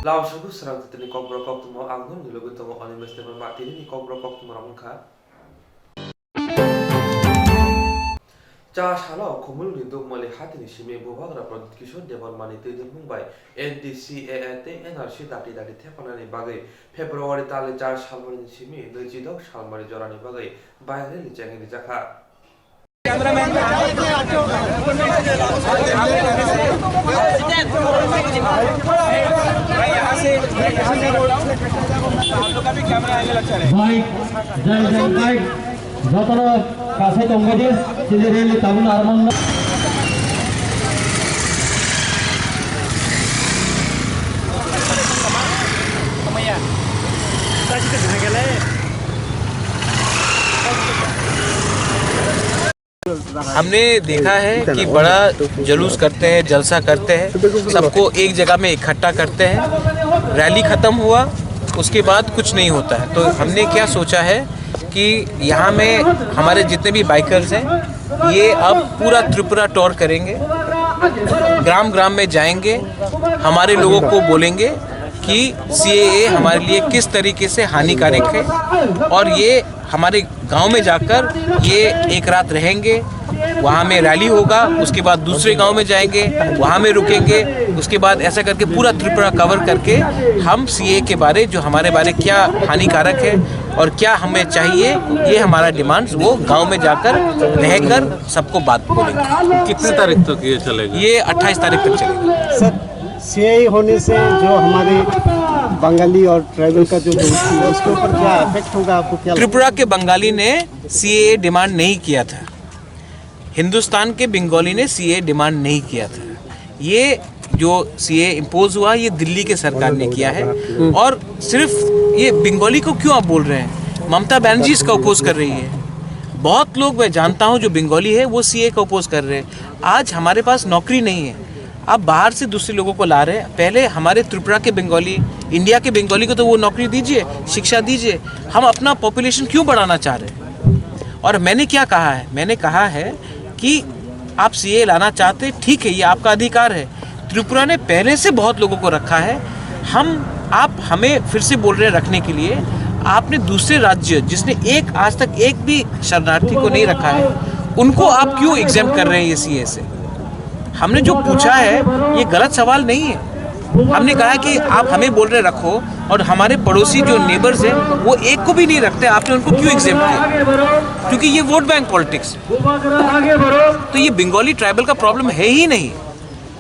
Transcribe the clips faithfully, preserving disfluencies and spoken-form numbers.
Lau sugu srang tini kokborok koktwma ang nung ni logi tongo Animesh Debbarma tini ni kokborok koktwma rok wngkha. Cha salo Khumulwngni Dukmali hatini simi Bubagra Pradyut Kishore Debbarmani twi dwngmung bai N D C A A tei N R C dati dati thepanani bagwi February tali cha salmani simi nwichidok salmani jorani bagwi bike rally chengwi rijakha. Bike, jai jai bike, jotono kasai tongbaidi, chini rally tabuk arman. हमने देखा है कि बड़ा जुलूस करते हैं, जलसा करते हैं, सबको एक जगह में इकट्ठा करते हैं। रैली ख़त्म हुआ, उसके बाद कुछ नहीं होता है। तो हमने क्या सोचा है कि यहाँ में हमारे जितने भी बाइकर्स हैं, ये अब पूरा त्रिपुरा टूर करेंगे, ग्राम ग्राम में जाएंगे, हमारे लोगों को बोलेंगे कि सीएए हमारे लिए किस तरीके से हानिकारक है और ये हमारे गांव में जाकर ये एक रात रहेंगे, वहाँ में रैली होगा, उसके बाद दूसरे गांव में जाएंगे, वहाँ में रुकेंगे, उसके बाद ऐसा करके पूरा त्रिपुरा कवर करके हम सीएए के बारे, जो हमारे बारे क्या हानिकारक है और क्या हमें चाहिए, ये हमारा डिमांड्स वो गांव में जाकर रहकर सबको बात बोलेंगे। कितने तारीख तक ये चलेगा? ये अट्ठाईस तारीख तक चलेगा। सर, सीएए होने से जो हमारे बंगाली और ट्राइबल का जो दोस्ती है, उसके ऊपर क्या इफेक्ट होगा, आपको क्या लगता है? त्रिपुरा के बंगाली ने सीएए डिमांड नहीं किया था, हिंदुस्तान के बंगाली ने सीएए डिमांड नहीं किया था। ये जो सीएए इम्पोज हुआ, ये दिल्ली के सरकार ने किया है। और सिर्फ ये बंगाली को क्यों आप बोल रहे हैं? ममता बनर्जी इसका अपोज कर रही है। बहुत लोग मैं जानता हूँ जो बंगाली है, वो सीएए को अपोज कर रहे हैं। आज हमारे पास नौकरी नहीं है, आप बाहर से दूसरे लोगों को ला रहे हैं। पहले हमारे त्रिपुरा के बंगाली, इंडिया के बंगाली को तो वो नौकरी दीजिए, शिक्षा दीजिए। हम अपना पॉपुलेशन क्यों बढ़ाना चाह रहे हैं? और मैंने क्या कहा है? मैंने कहा है कि आप सीएए लाना चाहते, ठीक है, ये आपका अधिकार है। त्रिपुरा ने पहले से बहुत लोगों को रखा है। हम, आप हमें फिर से बोल रहे हैं रखने के लिए। आपने दूसरे राज्य, जिसने एक, आज तक एक भी शरणार्थी को नहीं रखा है, उनको आप क्यों एग्जेम्प्ट कर रहे हैं ये सीएए से? हमने जो पूछा है, ये गलत सवाल नहीं है। हमने कहा कि आप हमें बोल रहे रखो और हमारे पड़ोसी जो नेबर्स हैं, वो एक को भी नहीं रखते, आपने उनको क्यों एग्जेम्प्ट किया? क्योंकि ये वोट बैंक पॉलिटिक्स है। तो ये बंगाली ट्राइबल का प्रॉब्लम है ही नहीं,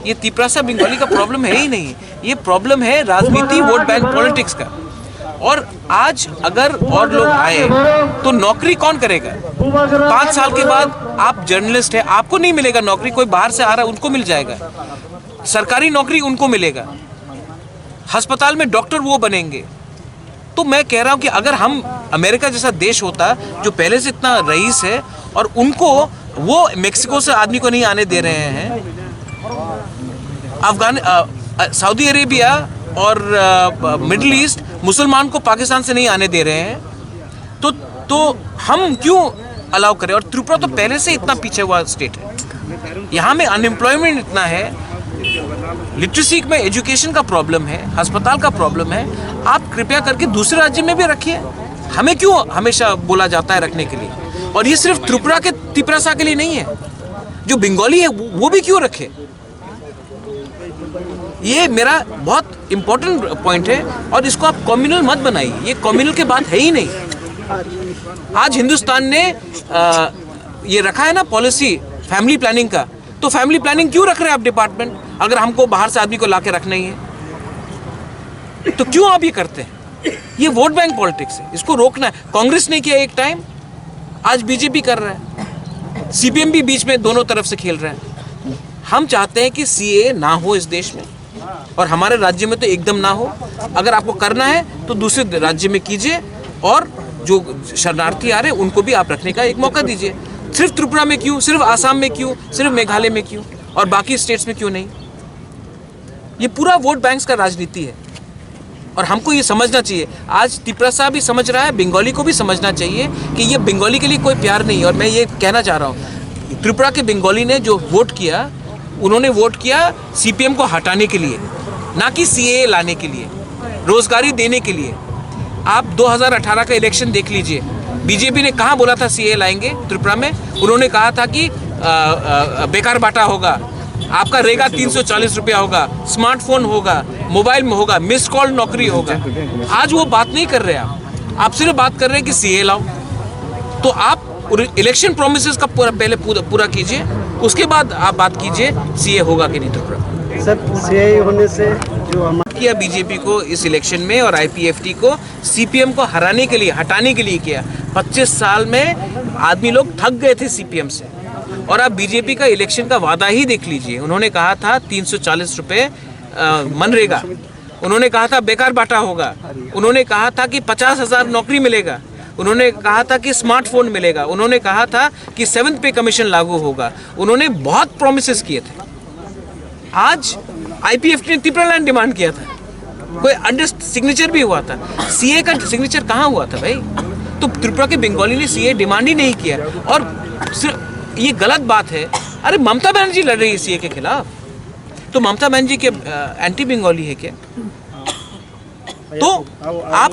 ये तिपरासा बंगाली का प्रॉब्लम है ही नहीं। ये प्रॉब्लम है राजनीति, वोट बैंक पॉलिटिक्स का। और आज अगर और लोग आए तो नौकरी कौन करेगा? पाँच साल के बाद आप जर्नलिस्ट हैं, आपको नहीं मिलेगा नौकरी, कोई बाहर से आ रहा है उनको मिल जाएगा, सरकारी नौकरी उनको मिलेगा, अस्पताल में डॉक्टर वो बनेंगे। तो मैं कह रहा हूँ कि अगर हम, अमेरिका जैसा देश होता जो पहले से इतना रईस है और उनको, वो मेक्सिको से आदमी को नहीं आने दे रहे हैं, अफगान, अ, अ, सऊदी अरेबिया और, अ, मिडिल ईस्ट मुसलमान को पाकिस्तान से नहीं आने दे रहे हैं, तो, तो हम क्यों अलाउ करें? और त्रिपुरा तो पहले से इतना पीछे हुआ स्टेट है, यहाँ में अनएम्प्लॉयमेंट इतना है, लिटरेसी में, एजुकेशन का प्रॉब्लम है, अस्पताल का प्रॉब्लम है। आप कृपया करके दूसरे राज्य में भी रखिए, हमें क्यों हमेशा बोला जाता है रखने के लिए? और ये सिर्फ त्रिपुरा के, तिपरासा के लिए नहीं है, जो बंगाली है वो, वो भी क्यों रखे? ये मेरा बहुत इंपॉर्टेंट पॉइंट है और इसको आप कम्युनल मत बनाइए, ये कम्युनल के बात है ही नहीं। आज हिंदुस्तान ने, अ, ये रखा है ना पॉलिसी फैमिली प्लानिंग का, तो फैमिली प्लानिंग क्यों रख रहे हैं आप डिपार्टमेंट, अगर हमको बाहर से आदमी को लाके रखना ही है तो क्यों आप ये करते हैं? ये वोट बैंक पॉलिटिक्स है, इसको रोकना है। कांग्रेस ने किया एक टाइम, आज बीजेपी कर रहा है, सीपीएम भी बीच में दोनों तरफ से खेल रहा है। हम चाहते हैं कि सीएए ना हो इस देश में और हमारे राज्य में तो एकदम ना हो। अगर आपको करना है तो दूसरे राज्य में कीजिए और जो शरणार्थी आ रहे हैं उनको भी आप रखने का एक मौका दीजिए। सिर्फ त्रिपुरा में क्यों, सिर्फ आसाम में क्यों, सिर्फ मेघालय में क्यों और बाकी स्टेट्स में क्यों नहीं? ये पूरा वोट बैंक्स का राजनीति है और हमको ये समझना चाहिए। आज तिपरासा भी समझ रहा है, बंगाली को भी समझना चाहिए कि ये बंगाली के लिए कोई प्यार नहीं है। और मैं ये कहना चाह रहा हूँ, त्रिपुरा के बंगाली ने जो वोट किया, उन्होंने वोट किया सीपीएम को हटाने के लिए। ना कि सीएए लाने के लिए, रोजगारी देने के लिए। आप दो हज़ार अठारह का इलेक्शन देख लीजिए, बीजेपी ने कहाँ बोला था सीएए लाएंगे त्रिपुरा में? उन्होंने कहा था कि अ, अ, बेकार बाटा होगा, आपका रेगा तीन सौ चालीस रुपया होगा, स्मार्टफोन होगा, मोबाइल में होगा, मिस कॉल नौकरी होगा। आज वो बात नहीं कर रहे आप, आप सिर्फ बात कर रहे हैं कि सीएए लाओ। तो आप इलेक्शन प्रोमिसेस का पूरा, पहले पूरा, पूरा कीजिए, उसके बाद आप बात कीजिए सीएए होगा कि नहीं। तो सर, सीएए होने से जो हमारा किया बीजेपी को इस इलेक्शन में और आईपीएफटी को, सीपीएम को हराने के लिए, हटाने के लिए किया। पच्चीस साल में आदमी लोग थक गए थे सीपीएम से। और आप बीजेपी का इलेक्शन का वादा ही देख लीजिए, उन्होंने कहा था तीन सौ चालीस रुपए, अ, मनरेगा, उन्होंने कहा था बेकार बाटा होगा, उन्होंने कहा था कि पचास हजार नौकरी मिलेगा, उन्होंने कहा था कि स्मार्टफोन मिलेगा, उन्होंने कहा था कि सेवंथ पे कमीशन लागू होगा। उन्होंने बहुत प्रोमिसेस किए थे। आज आईपीएफटी ने त्रिपुरा लैंड डिमांड किया था, कोई अंडर सिग्नेचर भी हुआ था। सीएए का सिग्नेचर कहाँ हुआ था भाई? तो त्रिपुरा के बंगाली ने सीएए डिमांड ही नहीं किया। और सिर्फ ये गलत बात है। अरे, ममता बनर्जी लड़ रही है सीएए के खिलाफ, तो ममता बनर्जी के एंटी बंगाली है क्या? तो आप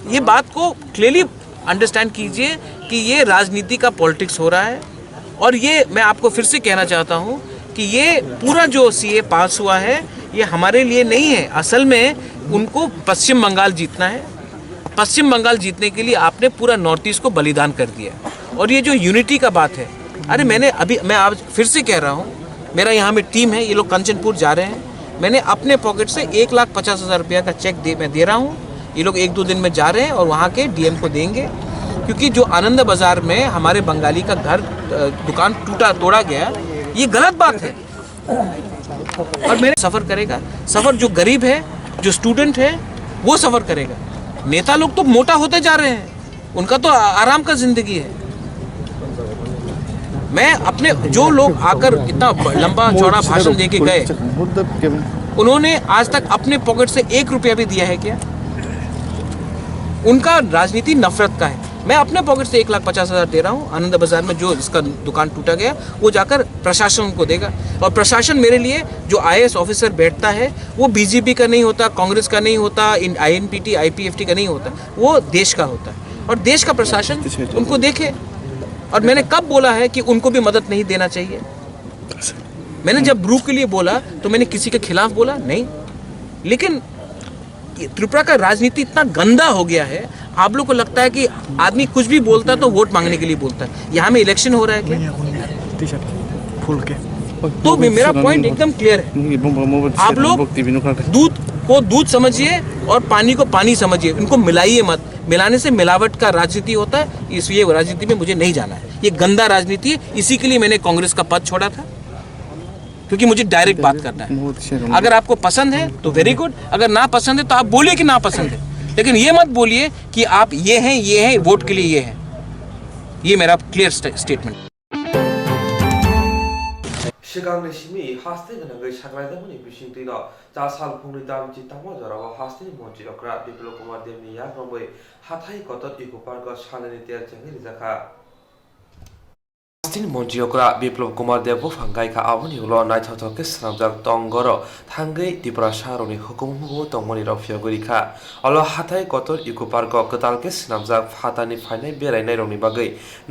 ये बात को क्लियरली अंडरस्टैंड कीजिए कि ये राजनीति का पॉलिटिक्स हो रहा है। और ये मैं आपको फिर से कहना चाहता हूँ कि ये पूरा जो सीएए पास हुआ है, ये हमारे लिए नहीं है। असल में उनको पश्चिम बंगाल जीतना है। पश्चिम बंगाल जीतने के लिए आपने पूरा नॉर्थ ईस्ट को बलिदान कर दिया। और ये जो यूनिटी का बात है, अरे, मैंने अभी, मैं आज फिर से कह रहा हूँ, मेरा यहाँ में टीम है, ये लोग कंचनपुर जा रहे हैं। मैंने अपने पॉकेट से एक लाख पचास हज़ार रुपया का चेक दे, मैं दे रहा हूँ। ये लोग एक दो दिन में जा रहे हैं और वहाँ के डीएम को देंगे, क्योंकि जो आनंद बाजार में हमारे बंगाली का घर, अ, दुकान टूटा, तोड़ा गया, ये गलत बात है। और मैंने सफ़र करेगा, सफ़र जो गरीब है, जो स्टूडेंट है, वो सफ़र करेगा। नेता लोग तो मोटा होते जा रहे हैं, उनका तो आ-, आराम का जिंदगी है। मैं अपने, जो लोग आकर इतना ब-, लंबा चौड़ा भाषण दे के गए, उन्होंने आज तक अपने पॉकेट से एक रुपया भी दिया है क्या? उनका राजनीति नफरत का है। मैं अपने पॉकेट से एक लाख पचास हज़ार दे रहा हूँ, आनंद बाजार में जो जिसका दुकान टूटा गया, वो जाकर प्रशासन को देगा। और प्रशासन मेरे लिए जो आईएएस ऑफिसर बैठता है, वो बीजेपी का नहीं होता, कांग्रेस का नहीं होता, आईएनपीटी, आईपीएफटी का नहीं होता, वो देश का होता है। और देश का प्रशासन उनको देखे। और मैंने कब बोला है कि उनको भी मदद नहीं देना चाहिए? मैंने जब ब्रू के लिए बोला, तो मैंने किसी के खिलाफ बोला नहीं। लेकिन ये त्रिपुरा का राजनीति इतना गंदा हो गया है, आप लोग को लगता है कि आदमी कुछ भी बोलता है तो वोट मांगने के लिए बोलता है। यहाँ में इलेक्शन हो रहा है क्या? T-shirt full के। तो मे- मेरा पॉइंट एकदम क्लियर है। आप लोग दूध को दूध समझिए और पानी को पानी समझिए, इनको मिलाइए मत। मिलाने से मिलावट का राजनीति होता है, इस ये राजनीति में मुझे नहीं जाना है। ये गंदा राजनीति है, इसी के लिए मैंने कांग्रेस का पद छोड़ा था, क्योंकि मुझे डायरेक्ट बात करना है। अगर आपको पसंद है तो वेरी गुड, अगर ना पसंद है तो आप बोलिए कि ना पसंद है, लेकिन ये मत बोलिए कि आप ये हैं, ये हैं, वोट के लिए ये हैं। ये मेरा clear statement. Swkangni simi haste gwnangwi saklaijakmani bisingtwino cha salphungni damchi tangma jorao hasteni montri okra Biplop Kumar Debni yak romwi hathai kotor Eco Parko salnini ter chengwi rijakha. Hasteni montri okra Biplop Kumar Deb buphang gaikha, aboni ulo naithothok khe swnamjak tongoro thangwi Tiprasa rokni hukumu hukumu tongmani rok phiyogwi rikha. Olo hathai kotor Eco Parko kwtal khe swnamjak phatani phainai berainai rokni bagwi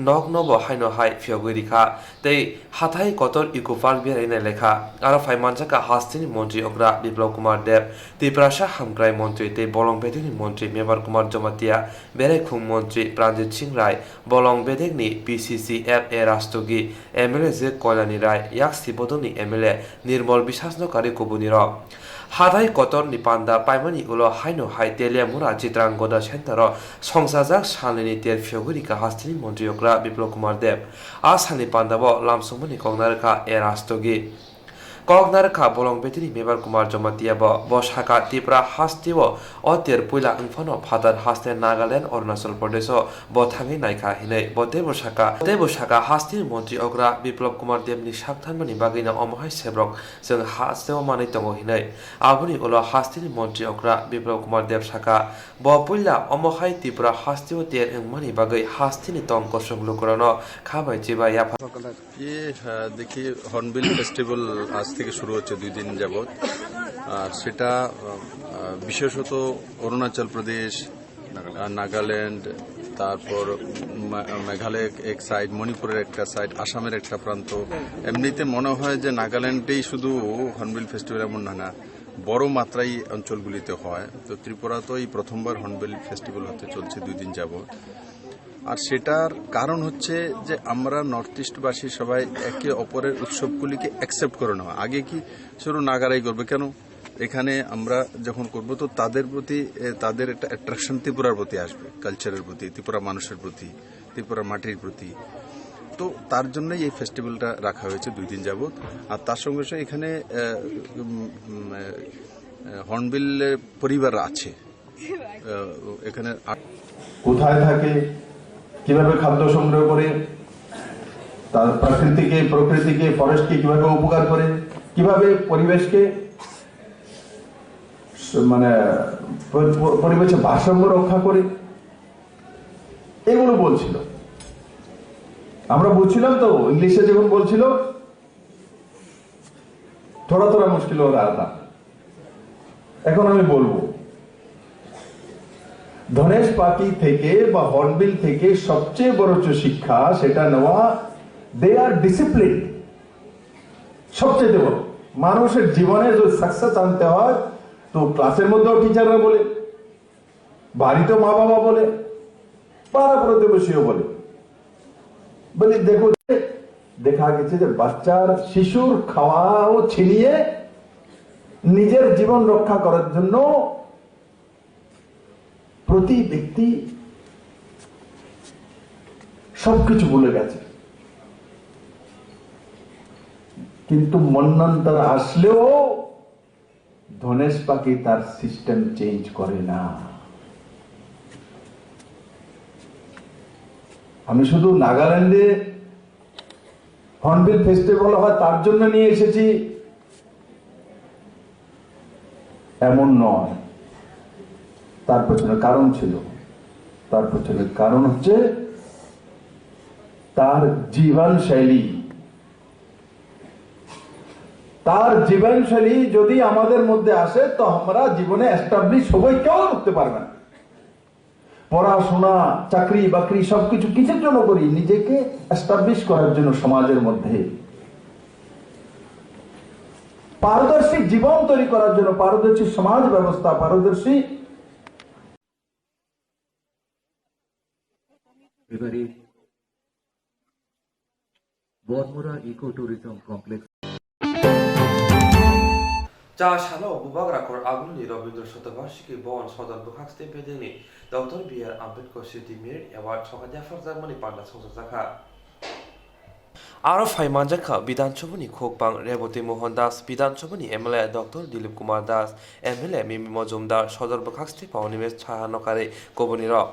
nokno bo haino hai phiyogwi rikha. Tei hathai kotor Eco Park berai nai lekha. Aro phai manjakha hasteni montri okra Biplop Kumar Deb, Tiprasa hamkrai montri tei bolong bedekni montri Mebar Kumar Jamatia, beraikhung montri Pranjit Singh Rai, bolong bedekni P C C F A Rastogi, M L A J Koilani Rai, yaksi bodolni M L A Nirmol Biswasno karwi kubunirok. Hathai kotorni panda paimani ulo haino hai Teliamura Chitrangoda Centero songsajak salnini ter phiyogwi rikha hasteni montri okra Biplop Kumar Deb. A salni pandao lamsongmani kok narwkha A Rastogi. Kok narwkha bolong bedekni Mebar Kumar Jamatia bo. Bo sakha Tipra hasteo o ter puila wngphano phatar haste Nagaland, Arunachal Pradesho bo thangwi naikha hinwi. Bo teibo sakha, teibo sakha hasteni montri okra Biplop Kumar Debni sak thanmani bagwino omo hai sebrok chwng hasteo manwi tongo hinwi. Aboni ulo hasteni montri okra Biplop Kumar Deb sakha, bo puila omo hai Tripura hasteo ter wngmani bagwi hasteni tong kosong lukurokno kha bai chibai yapha. ये अ, देखिए, hornbill festival आज থেকে শুরু হচ্ছে দুই দিন যাবত। আর সেটা, আহ, আহ, বিশেষত অরুণাচল প্রদেশ, আহ, নাগাল্যান্ড, তারপর মা-, মেঘালয় এক সাইড, মণিপুরের একটা সাইড, আসামের একটা প্রান্ত। এমনিতে মনে হয় যে নাগাল্যান্ডেই শুধু হর্নবিল ফেস্টিভ্যাল, এমন না, না, বড় মাত্রায় অঞ্চলগুলিতে হয়। তো ত্রিপুরা তো এই প্রথমবার হর্নবিল ফেস্টিভ্যাল হতে চলছে দুই দিন যাবত। আর সেটার কারণ হচ্ছে যে আমরা নর্থ ইস্টবাসী সবাই একে অপরের উৎসবগুলিকে অ্যাকসেপ্ট করে নেওয়া। আগে কি শুধু নাগারাই করবে, কেন? এখানে আমরা যখন করব, তো তাদের প্রতি, এ, তাদের একটা অ্যাট্রাকশন ত্রিপুরার প্রতি আসবে, কালচারের প্রতি, ত্রিপুরা মানুষের প্রতি, ত্রিপুরা মাটির প্রতি। তো তার জন্যই এই ফেস্টিভ্যালটা রাখা হয়েছে দুই দিন যাবত। আর তার সঙ্গে সঙ্গে এখানে, এ, উম, উম, এ, এ, হর্নবিল পরিবার আছে, এ, এখানে আট- কোথায় থাকে, কিভাবে খাদ্য সংগ্রহ করে, তার প্রাকৃতিকে, প্রকৃতিকে, ফরেস্টকে কিভাবে উপকার করে, কিভাবে পরিবেশকে স-, মানে প-, প-, পরিবেশের ভারসাম্য রক্ষা করে, এগুলো বলছিল। আমরা বুঝছিলাম তো, ইংলিশে যখন বলছিল, थोड़ा थोड़ा मुश्किल हो रहा था। এখন আমি বলবো, ধনেশ পাখি থেকে বা হর্নবিল থেকে সবচেয়ে বড় যে শিক্ষা, সেটা নেওয়া, they are disciplined। সবচেয়ে বড়, মানুষের জীবনে যদি সাকসেস আনতে হয়, তো ক্লাসের মধ্যেও টিচাররা বলে, বাড়িতে মা বাবা বলে, পাড়া প্রতিবেশীও বলে। বলি, দেখো, দেখা গেছে যে বাচ্চার, শিশুর খাওয়াও ছিনিয়ে নিজের জীবন রক্ষা করার জন্য প্রতি ব্যক্তি সবকিছু ভুলে গেছে। কিন্তু মন্বন্তর আসলেও ধনেশ পাখি তার সিস্টেম চেঞ্জ করে না। আমি শুধু নাগাল্যান্ডে হর্নবিল ফেস্টিভ্যাল হয় তার জন্য নিয়ে এসেছি, এমন নয়। তার পেছনে কারণ ছিল। তার পেছনে কারণ হচ্ছে তার জীবনশৈলী। তার জীবনশৈলী যদি আমাদের মধ্যে আসে, তো আমরা জীবনে এস্টাবলিশ হবই, কেউ রুখতে পারবে না। পড়াশোনা, চাকরি বাকরি সবকিছু কিসের জন্য করি? নিজেকে এস্টাবলিশ করার জন্য, সমাজের মধ্যে পারদর্শী জীবন তৈরি করার জন্য, পারদর্শী সমাজ ব্যবস্থা, পারদর্শী এবারে Banamura eco tourism complex. Cha salo bubagra khor Agulni Rabindra Shatobarshiki Bhavan Sodor bwkhak step bedengni Doctor B R Ambedkar City Merit Award sokat yapharjakmani panda songchajakha. Aro phai manjakha Bidhan Sabhani khukpang Reboti Mohan Das, Bidhan Sabhani M L A Doctor Dilip Kumar Das, M L A Mimi Mojumdar, Sodor bwkhak step Animesh Saha nokarwi kubunirok.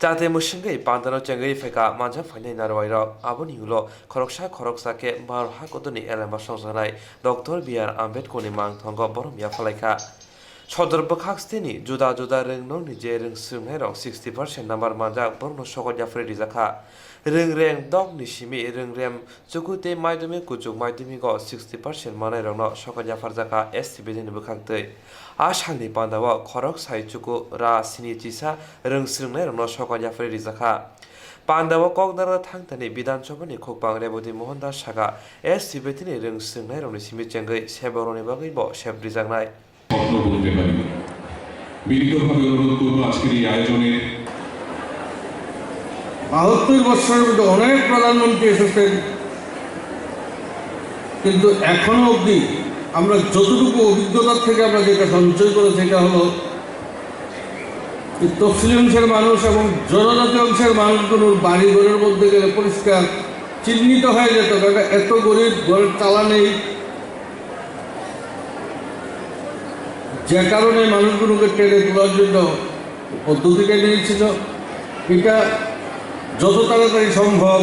Chate mwswngwi pandano chengwi phaikha manjak phainai narwai rok. Aboni ulo khoroksa khoroksa khe baro ha kotorni elema songjaknai Doctor B R Ambedkarni mangthogo borom yaphalaikha. Sodor bwkhak steni juda juda rwngnokni je rwng swrwngnairok sixty percent number manjak, borokno sokot yaphre rijakha. Rwng reng dokni simi rwng rem chuku tei maidumik kuchuk maidumiko sixty percent manairokno sokot yapharjakha S C B D ni bwkhaktwi. A salni pandao khorok sai chuku ra sini chisa rwng swrwngnairokno sokot yapharwi rijakha. Pandao kok narwkna thangthani Bidhan Sabhani khukpang Reboti Mohan Das sakha, S C B D ni rwng swrwngnairokni simi chengwi seborokni bagwibo sep rijaknai. স্বপ্ন বলতে পারি। বিনীতভাবে অনুরোধ করব আজকের এই আয়োজনে বাহাত্তর বছরের মধ্যে অনেক প্রধানমন্ত্রী এসেছেন, কিন্তু এখনো অবধি আমরা যতটুকু অভিজ্ঞতা থেকে আমরা যেটা সঞ্চয় করেছি, এটা হলো এই তফসিলি অংশের মানুষ এবং জনজাতি অংশের মানুষগুলোর বাড়ি ঘরের মধ্যে গেলে পরিষ্কার চিহ্নিত হয়ে যেত, কারণ এত গরিব, ঘরের চালা নেই, যে কারণে মানুষগুলোকে টেনে তোলার জন্য পদ্ধতিটা নিয়েছিল। এটা যত তাড়াতাড়ি সম্ভব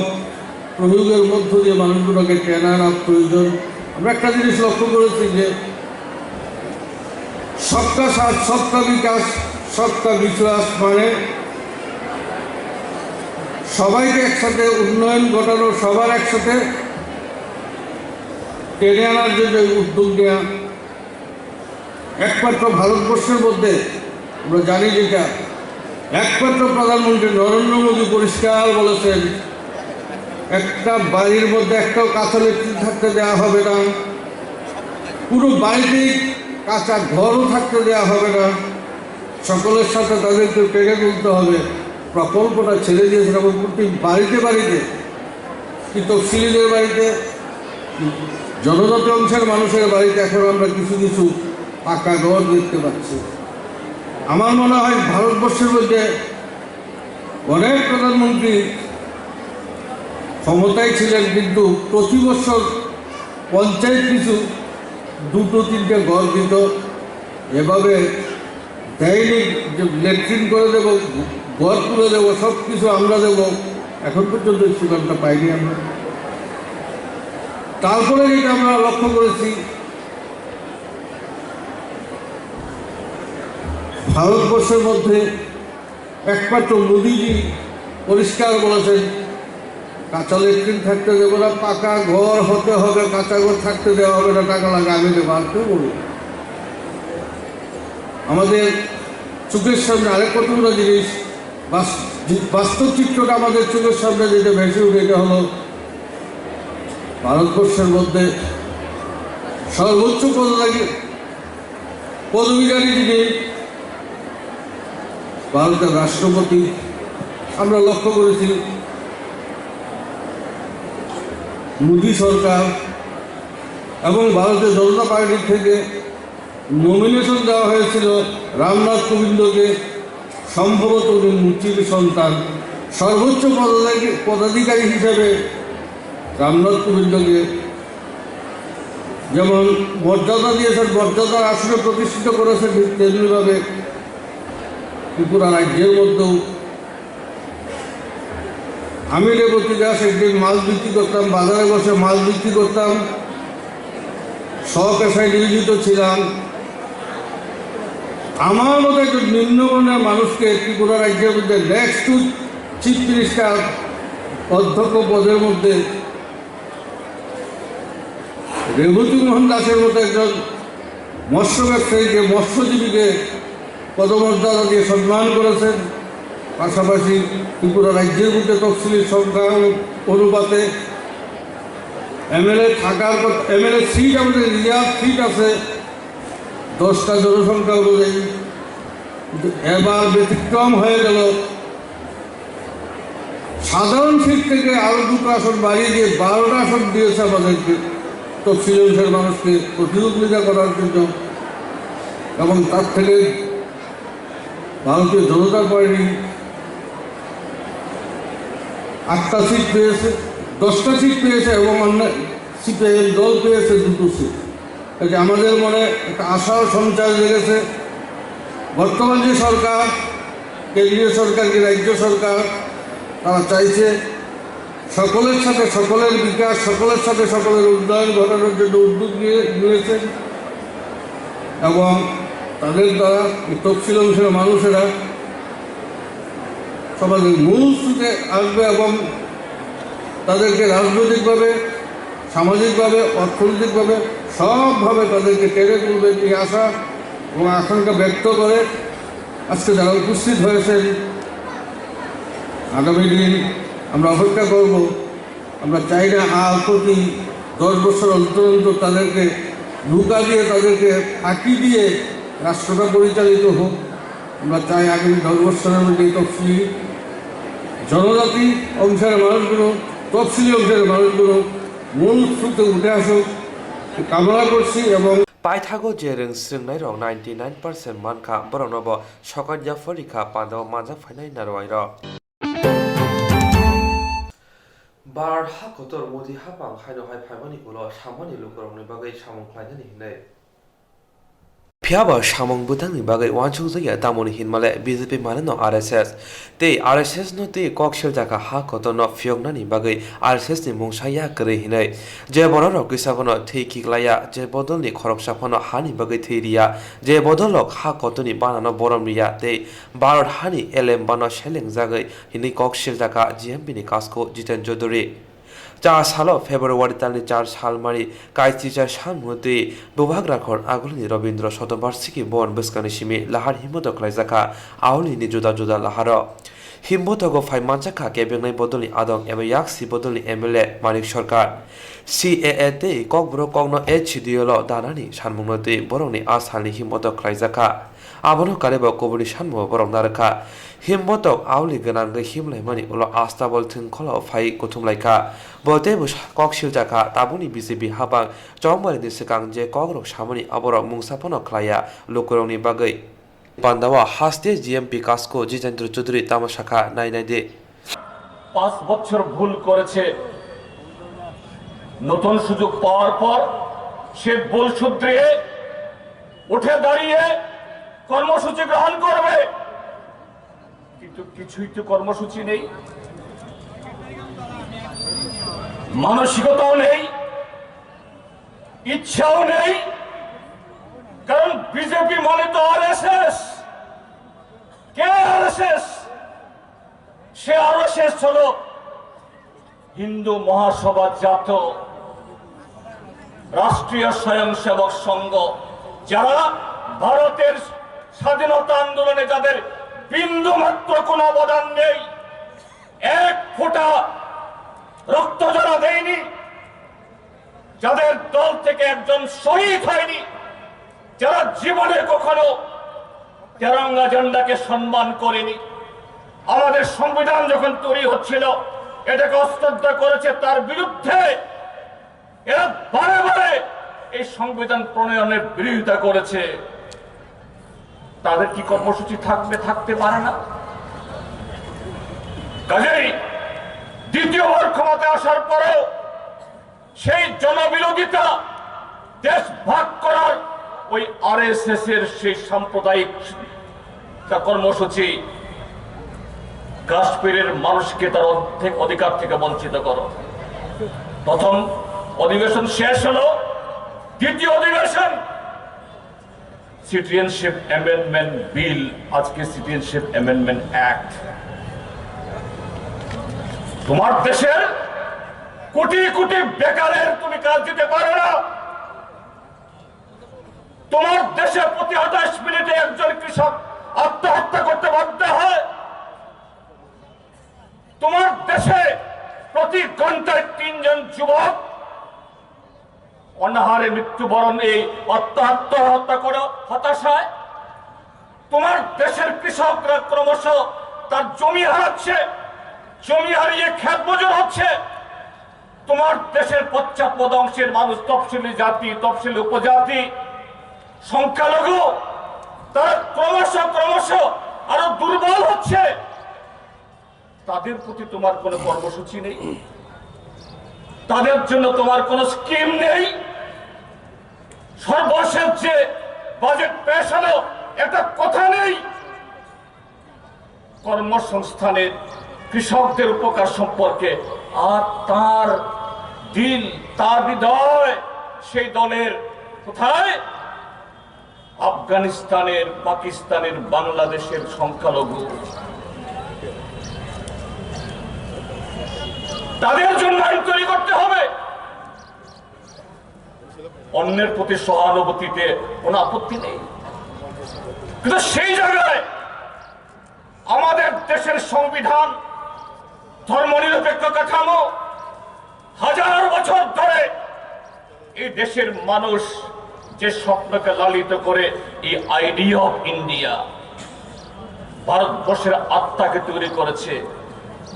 প্রয়োগের মধ্য দিয়ে মানুষগুলোকে টেনে আনা প্রয়োজন। আমরা একটা জিনিস লক্ষ্য করেছি যে সবকা সাথ, সবকা বিকাশ, সবকা বিশ্বাস মানে সবাইকে একসাথে উন্নয়ন ঘটানো, সবার একসাথে টেনে আনার জন্য উদ্যোগ নেওয়া। একমাত্র ভারতবর্ষের মধ্যে আমরা জানি যেটা, একমাত্র প্রধানমন্ত্রী নরেন্দ্র মোদী পরিষ্কার বলেছেন, একটা বাড়ির মধ্যে একটাও কাঁচা লেট্রিন থাকতে দেওয়া হবে না, কোনো বাড়িতেই কাঁচা ঘরও থাকতে দেওয়া হবে না। সকলের সাথে তাদেরকে পেরে তুলতে হবে। প্রকল্পটা ছেড়ে দিয়েছেন এবং প্রতি বাড়িতে বাড়িতে, কি তফসিলিদের বাড়িতে, জনজাতি অংশের মানুষের বাড়িতে এখন আমরা কিছু কিছু পাকা ঘর দেখতে পাচ্ছি। আমার মনে হয় ভারতবর্ষের মধ্যে অনেক প্রধানমন্ত্রী ক্ষমতায় ছিলেন, কিন্তু প্রতি বছর পঞ্চায়েত কিছু দুটো তিনটে ঘর দিত। এভাবে দেয়নি যে লেট্রিন করে দেবো, ঘর তুলে দেবো, সব কিছু আমরা দেবো, এখন পর্যন্ত এই সুযোগটা পাইনি আমরা। তারপরে যেটা আমরা লক্ষ্য করেছি, ভারতবর্ষের মধ্যে একমাত্র মোদিজি পরিষ্কার বলেছেন, কাঁচা লেট্রিন থাকতে দেবো না, পাকা ঘর হতে হবে, কাঁচা ঘর থাকতে দেওয়া হবে না, টাকা লাগে আমি দেবো, আর কেউ বলবে না। আমাদের চোখের সামনে আরেক কতগুলো জিনিস, বাস-, বাস্তব চিত্রটা আমাদের চোখের সামনে যেটা ভেসে উঠে, এটা হলো ভারতবর্ষের মধ্যে সর্বোচ্চ পদধারী পদবীধারী যিনি ভারতের রাষ্ট্রপতি, আমরা লক্ষ্য করেছি মোদী সরকার এবং ভারতীয় জনতা পার্টির থেকে নমিনেশন দেওয়া হয়েছিল রামনাথ কোবিন্দকে, সম্ভবত উনি মুচির সন্তান। সর্বোচ্চ পদাধিকারী, পদাধিকারী হিসেবে রামনাথ কোবিন্দকে যেমন মর্যাদা দিয়েছেন, মর্যাদার আসনে প্রতিষ্ঠিত করেছেন, ঠিক তেমনিভাবে ত্রিপুরা রাজ্যের মধ্যেও আমি রেবতী দাস একদিন মাছ বিক্রি করতাম, বাজারে বসে মাছ বিক্রি করতাম, স্বপেশায় নিয়োজিত ছিলাম। আমার মতো একজন নিম্নবর্ণের মানুষকে ত্রিপুরা রাজ্যের মধ্যে next to chief minister অধ্যক্ষ পদের মধ্যে রেবতী মোহন দাসের মতো একজন মৎস্য ব্যবসায়ীকে, মৎস্যজীবীকে পদমর্যাদা দিয়ে সম্মান করেছেন। পাশাপাশি ত্রিপুরা রাজ্যের মধ্যে তফসিলি সংখ্যা অনু-, অনুপাতে এমএলএ থাকার পর, এমএলএ সিট আমাদের রিজার্ভ সিট আছে দশটা জনসংখ্যা অনুযায়ী, কিন্তু এবার ব্যতিক্রম হয়ে গেল। সাধারণ সিট থেকে আরো দুটো আসন বাড়িয়ে দিয়ে বারোটা আসন দিয়েছে আমাদেরকে তফসিলি অংশের মানুষকে প্রতিযোগিতা করার জন্য। এবং তার থেকে ভারতীয় জনতা পার্টি আটটা সিট পেয়েছে, দশটা সিট পেয়েছে এবং অন্য সিপিআইএম দল পেয়েছে দুটো সিট। কাজে আমাদের মনে একটা আশার সঞ্চার জেগেছে। বর্তমান যে সরকার, কেন্দ্রীয় সরকার কি রাজ্য সরকার, তারা চাইছে সকলের সাথে সকলের বিকাশ, সকলের সাথে সকলের উন্নয়ন ঘটানোর জন্য উদ্যোগ নিয়ে, নিয়েছেন এবং তাদের দ্বারা এই তফসিল অংশের মানুষেরা সমাজের মূল স্রোতে আসবে এবং তাদেরকে রাজনৈতিকভাবে, সামাজিকভাবে, অর্থনৈতিকভাবে সবভাবে তাদেরকে টেনে তুলবে এই আশা এবং আকাঙ্ক্ষা ব্যক্ত করে আজকে যারা উপস্থিত হয়েছেন, আগামী দিন আমরা অপেক্ষা করব। আমরা চাই না আর প্রতি দশ বছর অন্তর অন্তর তাদেরকে ধোঁকা দিয়ে, তাদেরকে ফাঁকি দিয়ে রাষ্ট্রটা পরিচালিত হোক। আমরা চাই আগামী দশ বছরের মধ্যে এই তফসিলি জনজাতি অংশের মানুষগুলো, তফসিলি অংশের মানুষগুলো মূল স্রোতে উঠে আসুক, কামনা করছি। এবং Paithago je rwng swrwngnairok ninety nine percent mankha, borokno bo sokat yaphar rikha, pandao manjak phainai narwai rok. Bharat ha kotor Modi haphang haino hai phaimani ulo samani lukurokni bagwi samung khlainani hinwi. Phiyaba samung bwtangni bagwi uansukjakya tamoni hinmale B J P maneno R S S. Tei R S S no tei kok seljakha ha kotorno phiyoknani bagwi R S S ni mungsa ya kwrwi hinwi. Je bororok kisa phano thwi khiklaiya, je bodolni khoroksa phano hani bagwi thwi riya, je bodolrok ha kotorni banano borom riya tei Bharat hani elem bano selengjagwi hinwi kok seljakha G M P ni kasko Jiten Chaudhary. Char salo February talni char salmari kaichicha samung twi Bubagra khor agulini Robindra Shatobarshiki Bhavan bwskangni simi lahar himbotok khlaijakha aulini juda juda laharo. Himbotogo phai manjakha kebengnaini bodolni adong eba yaksi bodolni M L A Manik Sarkar. C A A tei Kokborok kokno H C D L o danani sanmungno twi borokni a salni himbotok khlaijakha. Abono karwi bo kubuni sanmungo borok narwkha. Himbotok auli gwnangwi himlaimani ulo Astabol thwngkholo phai kuthumlaikha. Bo teibo sa-, kok siljakha, tabukni B J P habang chongbarini swkang je kokrok samani aborok mungsa phano khlaiya lukurokni bagwi. Pandao haste G M P Kasko Jitendra Chaudhary tamo sakha, nai nai de. পাঁচ বছর ভুল করেছে, নতুন সুযোগ পাওয়ার পর সে ভুল শুধরিয়ে উঠে দাঁড়িয়ে কর্মসূচি গ্রহণ করবে, কিন্তু কিছুই তো কর্মসূচি নেই, মানসিকতাও নেই, ইচ্ছাও নেই। কারণ বিজেপি মানে তো আরএসএস। কে আরএসএস? সে আরএসএস হলো হিন্দু মহাসভা জাত, রাষ্ট্রীয় স্বয়ংসেবক সংঘ, যারা ভারতের স্বাধীনতা আন্দোলনে যাদের বিন্দু মাত্র কোনো অবদান নেই, এক ফোঁটা রক্ত যারা দেয়নি, যাদের দল থেকে একজন শহীদ হয়নি, যারা জীবনে কখনো তেরঙ্গা ঝান্ডাকে সম্মান করেনি। আমাদের সংবিধান যখন তৈরি হচ্ছিল, এটাকে অশ্রদ্ধা করেছে, তার বিরুদ্ধে এরা বারে বারে এই সংবিধান প্রণয়নের বিরোধিতা করেছে। তাদের কি কর্মসূচি থাকবে? থাকতে পারে না। কাজেই দ্বিতীয়বার ক্ষমতা আসার পরেও সেই জনবিরোধিতা, দেশ ভাগ করার ওই আরএসএস এর সেই সাম্প্রদায়িক তা কর্মসূচি কাশ্মীরের মানুষকে তার অর্ধেক অধিকার থেকে বঞ্চিত করো। প্রথম অধিবেশন শেষ হলো, দ্বিতীয় অধিবেশন সিটিজেনশিপ অ্যামেন্ডমেন্ট বিল, আজকে সিটিজেনশিপ অ্যামেন্ডমেন্ট অ্যাক্ট। তোমার দেশের কোটি কোটি বেকারের তুমি কাজ দিতে পারো না। তোমার দেশে প্রতি আঠাশ মিনিটে একজন কৃষক আত্মহত্যা করতে বাধ্য হয়। তোমার দেশে প্রতি ঘন্টায় তিনজন যুবক অনাহারে মৃত্যুবরণ, এই আত্মহত্যা, হত্যা করে হতাশায়। তোমার দেশের কৃষকরা ক্রমশ তার জমি হারাচ্ছে, জমি হারিয়ে খেত মজুর হচ্ছে। তোমার দেশের পশ্চাৎপদ অংশের মানুষ, তফসিলি জাতি, তফসিলি উপজাতি, সংখ্যালঘু, তারা ক্রমশ ক্রমশ আরো দুর্বল হচ্ছে। তাদের প্রতি তোমার কোনো কর্মসূচি নেই, তাদের জন্য তোমার কোনো স্কিম নেই। সর্বশেষ যে বাজেট পেশ হলো, একটা কথা নেই কর্মসংস্থানের, কৃষকদের উপকার সম্পর্কে। আর তার দিল, তার হৃদয় সেই দলের কোথায়? আফগানিস্তানের, পাকিস্তানের, বাংলাদেশের সংখ্যালঘু, তাদের জন্য আইন তৈরি করতে হবে। অন্যের প্রতি সহানুভূতিতে কোনো আপত্তি নেই, কিন্তু সেই জায়গায় আমাদের দেশের সংবিধান, ধর্মনিরপেক্ষ কাঠামো, হাজার বছর ধরে এই দেশের মানুষ যে স্বপ্নকে লালিত করে, এই আইডিয়া অফ ইন্ডিয়া, ভারতবর্ষের আত্মাকে তৈরি করেছে,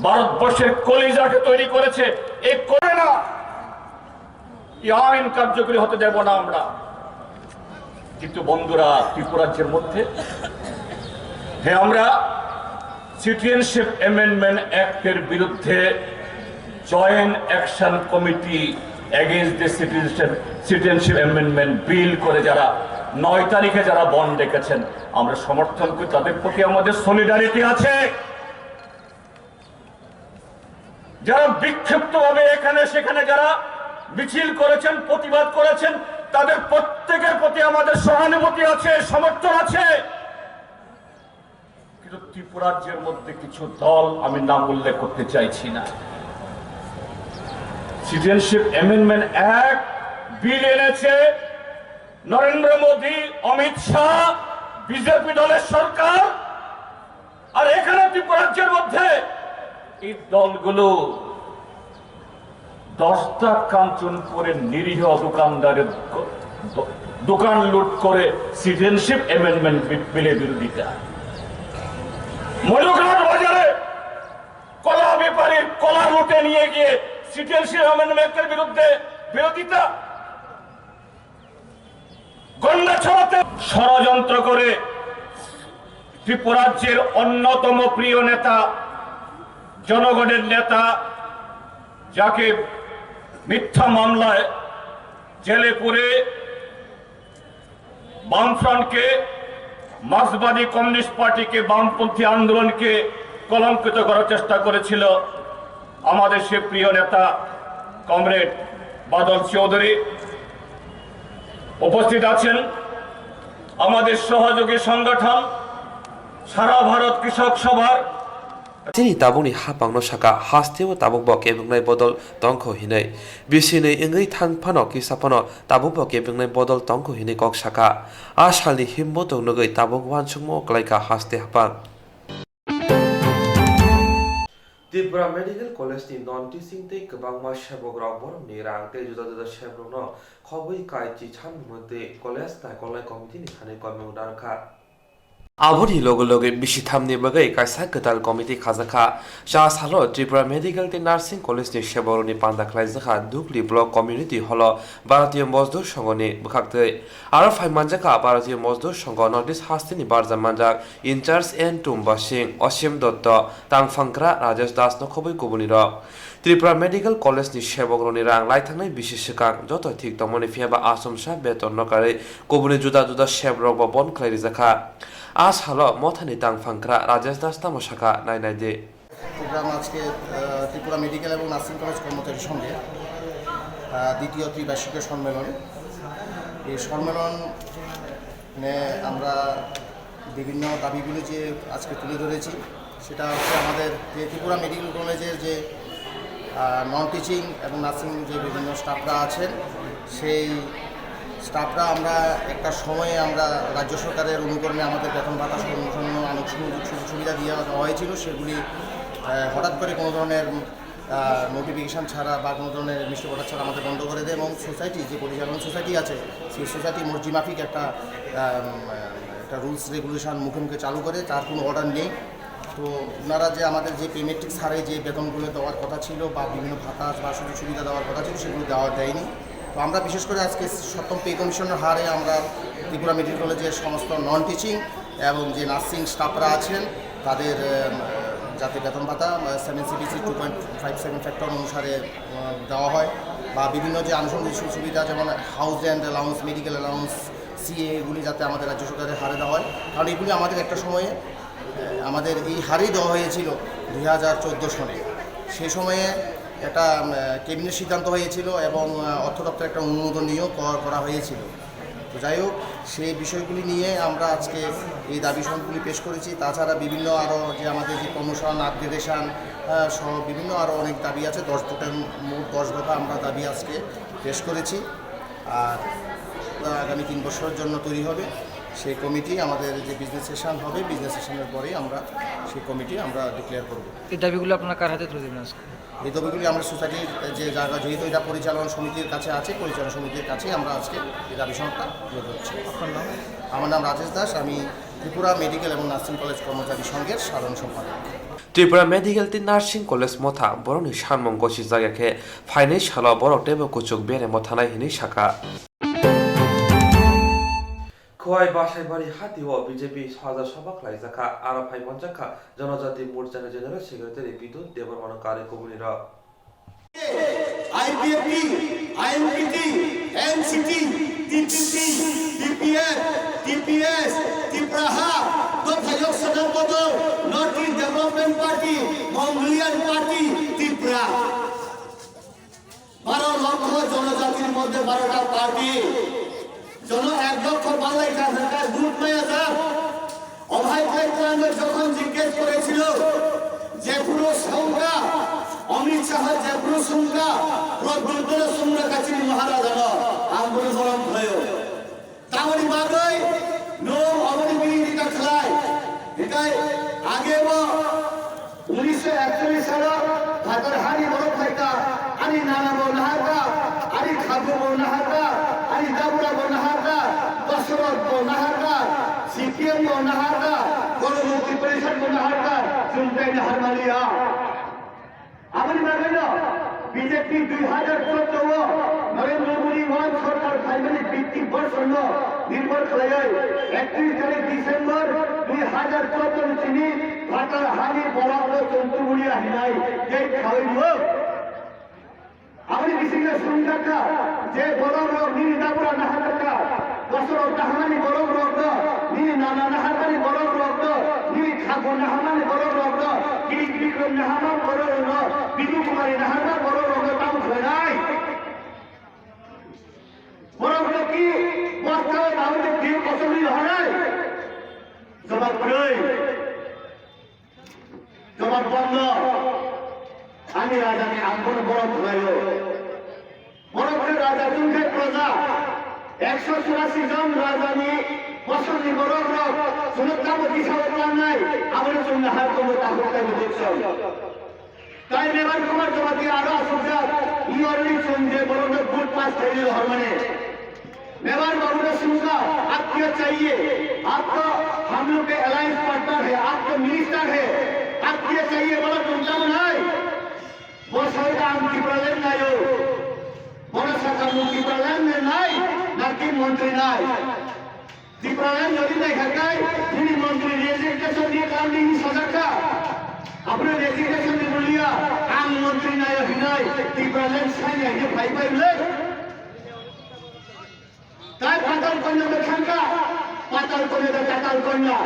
ভারতবর্ষের কলিজাকে তৈরি করেছে, এই করে না। এই আইন কার্যকরী হতে দেব না আমরা। কিন্তু বন্ধুরা, ত্রিপুরাজ্যের মধ্যে, হ্যাঁ, আমরা সিটিজেনশিপ অ্যামেন্ডমেন্ট অ্যাক্টের বিরুদ্ধে joint action committee against the citizenship, citizenship amendment bill করে যারা নয় তারিখে যারা বন্ধ ডেকেছেন, আমরা সমর্থন করি, তাদের প্রতি আমাদের সলিডারিটি আছে। যারা বিক্ষিপ্তভাবে এখানে সেখানে যারা মিছিল করেছেন, প্রতিবাদ করেছেন, তাদের প্রত্যেকের প্রতি আমাদের সহানুভূতি আছে, সমর্থন আছে। কিন্তু ত্রিপুরাজ্যের মধ্যে কিছু দল, আমি নাম উল্লেখ করতে চাইছি না, সিটিজেনশিপ অ্যামেন্ডমেন্ট অ্যাক্ট বিল এনেছে নরেন্দ্র মোদী, অমিত শাহ, বিজেপি দলের সরকার। আর এখানে ত্রিপুরাজ্যের মধ্যে এই দলগুলো দশটা কাঞ্চনপুরের নিরীহ দোকানদারের দ-, দ-, দোকান লুট করে সিটিজেনশিপ অ্যামেন্ডমেন্ট বি-, বিলের বিরোধিতা। মনুঘাট বাজারে কলা ব্যাপারীর কলা লুটে নিয়ে গিয়ে সিটিজেনশিপ অ্যামেন্ডমেন্টের বিরুদ্ধে বিরোধিতা। গন্ডাছড়াতে ষড়যন্ত্র করে ত্রিপুরাজ্যের অন্যতম প্রিয় নেতা, জনগণের নেতা, যাকে মিথ্যা মামলায় জেলে পুরে বামফ্রন্টকে, মার্ক্সবাদী কমিউনিস্ট পার্টিকে, বামপন্থী আন্দোলনকে কলঙ্কিত করার চেষ্টা করেছিল আমাদের সে প্রিয় নেতা কমরেড বাদল চৌধুরী। উপস্থিত আছেন আমাদের সহযোগী সংগঠন সারা ভারত কৃষক সভার। Chini tabukni hapangno saka, hasteo tabukbo kebeknai bodol tongkho hinwi. Bisinwi wngwi thang phano kisa phano tabukbo kebeknai bodol tongkho hinwi kok saka. A salni himbo tong nugwi tabuk uansukmo kwlaikha haste hapang. Tripura Medical College ni non teaching tei kwbangma sebok rok borokni rang tei juda juda sebok rokno khobwi kai chi chan mwnwi tei college naikolnai committee ni thani koimung rwkha. Aboni loge loge bisi thamni bagwi kaisa kwtal committee khajakha. Cha salo Tripura Medical tei Nursing College ni sebok rokni panda khlaijakha Dukli Block Community Hall o Bharatiya Mazdur Sangho ni bwkhaktwi. Aro phai manjakha Bharatiya Mazdur Sangho North East hasteni barja manjak in charge N Tumba Singh, Osim Dotto, Tangphankra Rajesh Das no khobwi kubuni rok. Tripura Medical College ni sebok rokni rang laithangnai bisi swkang joto thik tongmani, phiyaba achomsa beton no karwi kubuni juda juda seb rok bo bon khlai rijakha. A salo mothani Tangphankra Rajesh Das tamo sakha, nai nai di. Program আজকে, আহ, Tripura medical এবং nursing college কর্মচারী সংঘের, আহ, দ্বিতীয় ত্রিবার্ষিকীয় সম্মেলন। এই সম্মেলনে আমরা বিভিন্ন দাবিগুলি যে আজকে তুলে ধরেছি, সেটা হচ্ছে আমাদের যে ত্রিপুরা মেডিকেল কলেজের যে, আহ, নন টিচিং এবং নার্সিং যে বিভিন্ন স্টাফরা আছেন, সেই স্টাফরা আমরা একটা সময়ে আমরা রাজ্য সরকারের অনুকরণে আমাদের বেতন ভাতা সহ অন্যান্য আনুষঙ্গিক সুযোগ সুবিধা দিয়ে দেওয়া হয়েছিল, সেগুলি, আহ, হঠাৎ করে কোনো ধরনের, আহ, নোটিফিকেশন ছাড়া বা কোনো ধরনের অ্যাডমিনিস্ট্রেটিভ অর্ডার ছাড়া আমাদের বন্ধ করে দেয় এবং সোসাইটি, যে পরিচালন সোসাইটি আছে, সেই সোসাইটি মর্জি মাফিক একটা, আহ, একটা রুলস রেগুলেশন মুখে মুখে চালু করে, তার কোনো অর্ডার নেই। তো ওনারা যে আমাদের যে পে ম্যাট্রিক্স হারে যে বেতনগুলো দেওয়ার কথা ছিল বা বিভিন্ন ভাতা বা সুযোগ সুবিধা দেওয়ার কথা ছিল, সেগুলো দেওয়া দেয়নি। তো আমরা বিশেষ করে আজকে সপ্তম পে কমিশনের হারে আমরা ত্রিপুরা মেডিকেল কলেজের সমস্ত নন টিচিং এবং যে নার্সিং স্টাফরা আছেন তাদের, আহ, যাতে বেতন ভাতা seven CPC two point five seven factor অনুসারে, আহ, দেওয়া হয় বা বিভিন্ন যে আনুষঙ্গিক সুযোগ সুবিধা যেমন house rent allowance, medical allowance, CA এগুলি যাতে আমাদের রাজ্য সরকারের হারে দেওয়া হয়, কারণ এগুলি আমাদের একটা সময়ে, আহ, আমাদের এই হারেই দেওয়া হয়েছিল দুই হাজার চোদ্দো সনে। সেই সময়ে একটা, আহ, ক্যাবিনেট সিদ্ধান্ত হয়েছিল এবং, আহ, অর্থ দপ্তর একটা অনুমোদন নিয়েও ক-, করা হয়েছিল। তো যাই হোক, সেই বিষয়গুলি নিয়ে আমরা আজকে এই দাবি সনদগুলি পেশ করেছি। তাছাড়া বিভিন্ন আরও যে আমাদের যে প্রমোশন, আপগ্রেডেশন, আহ, সহ বিভিন্ন আরও অনেক দাবি আছে। দশ দফার, মোট দশ দফা আমরা দাবি আজকে পেশ করেছি। আর আগামী তিন বছরের জন্য তৈরি হবে সেই কমিটি। আমাদের যে বিজনেস সেশন হবে, বিজনেস সেশনের পরেই আমরা সেই কমিটি আমরা ডিক্লেয়ার করব। এই দাবিগুলো আপনারা কার হাতে তুলে দেবেন আজকে? এই দাবিগুলি আমরা সোসাইটির যে জায়গা, যেহেতু এটা পরিচালনা সমিতির কাছে আছে, পরিচালনা সমিতির কাছে আমরা আজকে এই দাবি সনদটা তুলে ধরছি। আপনার নাম? আমার নাম রাজেশ দাস, আমি ত্রিপুরা মেডিকেল এবং নার্সিং কলেজ কর্মচারী সংঘের সাধারণ সম্পাদক। Tripura Medical tei Nursing College motha borokni samung gosi jagya khe phainai salo borok teibo kuchuk beremo thanai hinwi sakha. Khowai Basaibari hatio B J P sajak soba khlaijakha, aro phai manjakha Janajati Morchani General Secretary Bidut Debbarmano karwi kubunirok. I P F T, I M P T, N C T, T P P, T P F, T P S, Tipraha, Dophayok Sona Bodol, North East Development Party, Mongolian Party, Tripura. বারো লক্ষ জনজাতির মধ্যে বারোটা পার্টি, জন এক লক্ষ বাংলায় কাছাকাছি ভোট পাওয়া যায়। অভয় কয়েকটা যখন জিজ্ঞেস করেছিল Jephuru songkha, Amit Shah jephuru songkha, Pradyut songkha kachini Maharaja no, ang bono borom khlaio. Tamoni bagwi nwng oboni biringdi ta khlai. Hikai age bo unisho ekchollish salo phatar hani borok phaikha, ani nana bo naharkha, ani khabu bo naharkha, ani dabura bo naharkha, Dasarot bo naharkha, C P M bo naharkha, Gono Mukti Parishad bo naharkha, chwng tai naharmaliya. Aboni bagwino B J P dui hajar choudo o Narendra Modi one sorkar phaimani fifty borsono nirbhor khlaiwi ektrish tarik December dui hajar choudo ni simi phatar hani borokno chwng tubulia hinai tei khawi rwo. Aboni bisingo swngjakha je borok rok nini dabura naharkha, bosoro naharmani borok rok do, nini nana naharmani borok rok do, nini khago naharmani borok rok do, Kirik Bikram naharma borok rok do, Binu Kumari naharma borok rok do tamo khlainai. Borok rok ki bosta o dawi de bil kosok ni horai. Jawab kwrwi. Jawab bondho. Ani rajani ang bono borom khlaio. Borok khe raja chwng khe proja. Ekso churasi jon rajani bosongni borok rok chwng tamo disao tlangnai, aboni chwng nahar tongo takhuk tei bwswk. Tai Mevar Kumar Jamatia aro asukjak, i already chwng je borokno good pass khairwi rohormani. Mevar babu ne sungka, "Aap kya chahiye? Aap to hum log ke alliance partner hai, aap to minister hai, aap kya chahiye?" Bolo tumta nai. Bo sai ang Tipraland nayo. Bono saka mung Tipraland ne nai, na ki montri nai. Tipraland jodi nai khakai, nini montri resignation di kam di sajak kha. Apre resignation di bulia, ang montri nayo hinai, Tipraland sai nayo, bhai bhai le. Tai Patal Kanya bo thangkha, Patal Kanya da Tatal Kanya.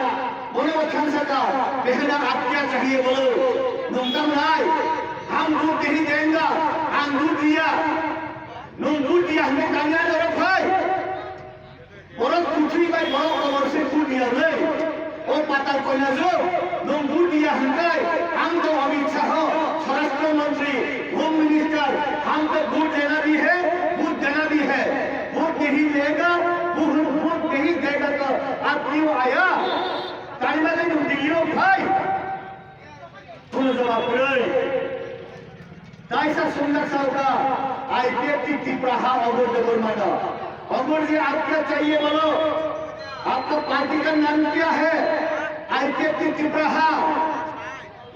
Bono bo thangsaka, "Behna aap kya chahiye bolo?" Nungtam nai, "Hum root nahi denga, hum root diya." Nung root diya hwnwi tangya norok phai. Borok purthwi bai borok rohor se root diya le. O Patal Kanya jo, nung root diya hwnkai, ang to Amit Shah, Swarashtra Mantri, Home Minister, hum to vote dena bhi hai, vote dena bhi hai. Vote nahi dega, vote, vote nahi dega to aap kyun aaya? Tari mane nung Delhi o phai. Kuno jawab kwrwi. Kaisa sumjak sauka, I P F T Tipra ha Agur Debbarma no. Agur ji, aap kya chahiye bolo? Aapka party ka naam kya hai? I P F T Tipra ha.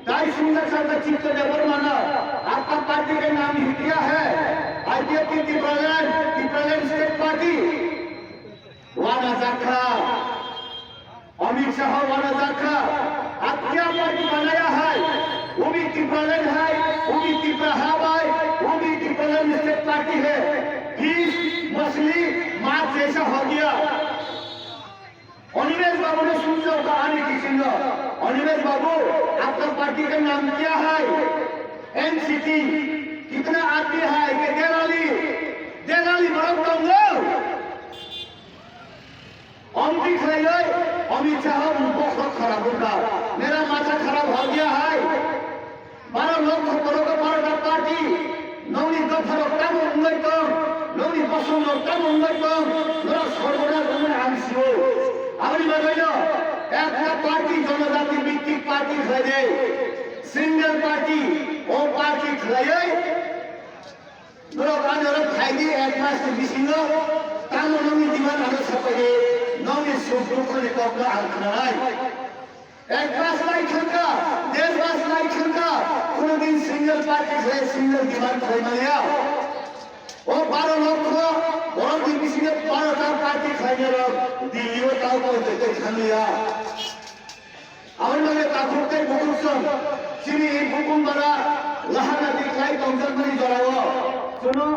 Tai sumjak sauka Chitto Debbarma no. Aapka party ka naam hi kya hai? I P F T Tipraland, Tipraland State Party. Wana jakha. Amit Shah wana jakha, aap kya party banaya hai? Wo bhi Tipraland hai, wo bhi Tipra ha bhai, wo bhi Tipraland State Party hai. Pis, masli, maat jaisa ho gaya. Animesh Babu ne sumjhao kahani kisin lo. Animesh Babu, aapka party ka naam kya hai? N C T, kitna aadmi hai? Ke Delali, Delali borok tongo. Omti khlailai, Amit Shah ni bokhok kharap wngkha. Mera matha kharap ho gaya hai. Baro lokho borok, baro ta party. Nongni dopha rok tamo wngwi tong, nongni bosong rok tamo wngwi tong, norok sorgona wngmani ang sio. Aboni bagwino ekta party, jonojati bhittik party khlai de. Single party, o party khlaiwi Norok ano rok phaidi ek mas ni bisingo tamo nongni demand ano sapai di, nongni suk dukho ni kokno ang khnanai. Ek mas lai thangkha, der mas lai thangkha, kuno din single party khlai single demand khlai manya. O baro lokho borok ni bisingo baro ta party khlai rok Delhi o tamo tei tei thangya. Aboni bagwi takhuk tei bukhuk song chini bukhuk bara lahana di khlai tongjakmani jorao chwngno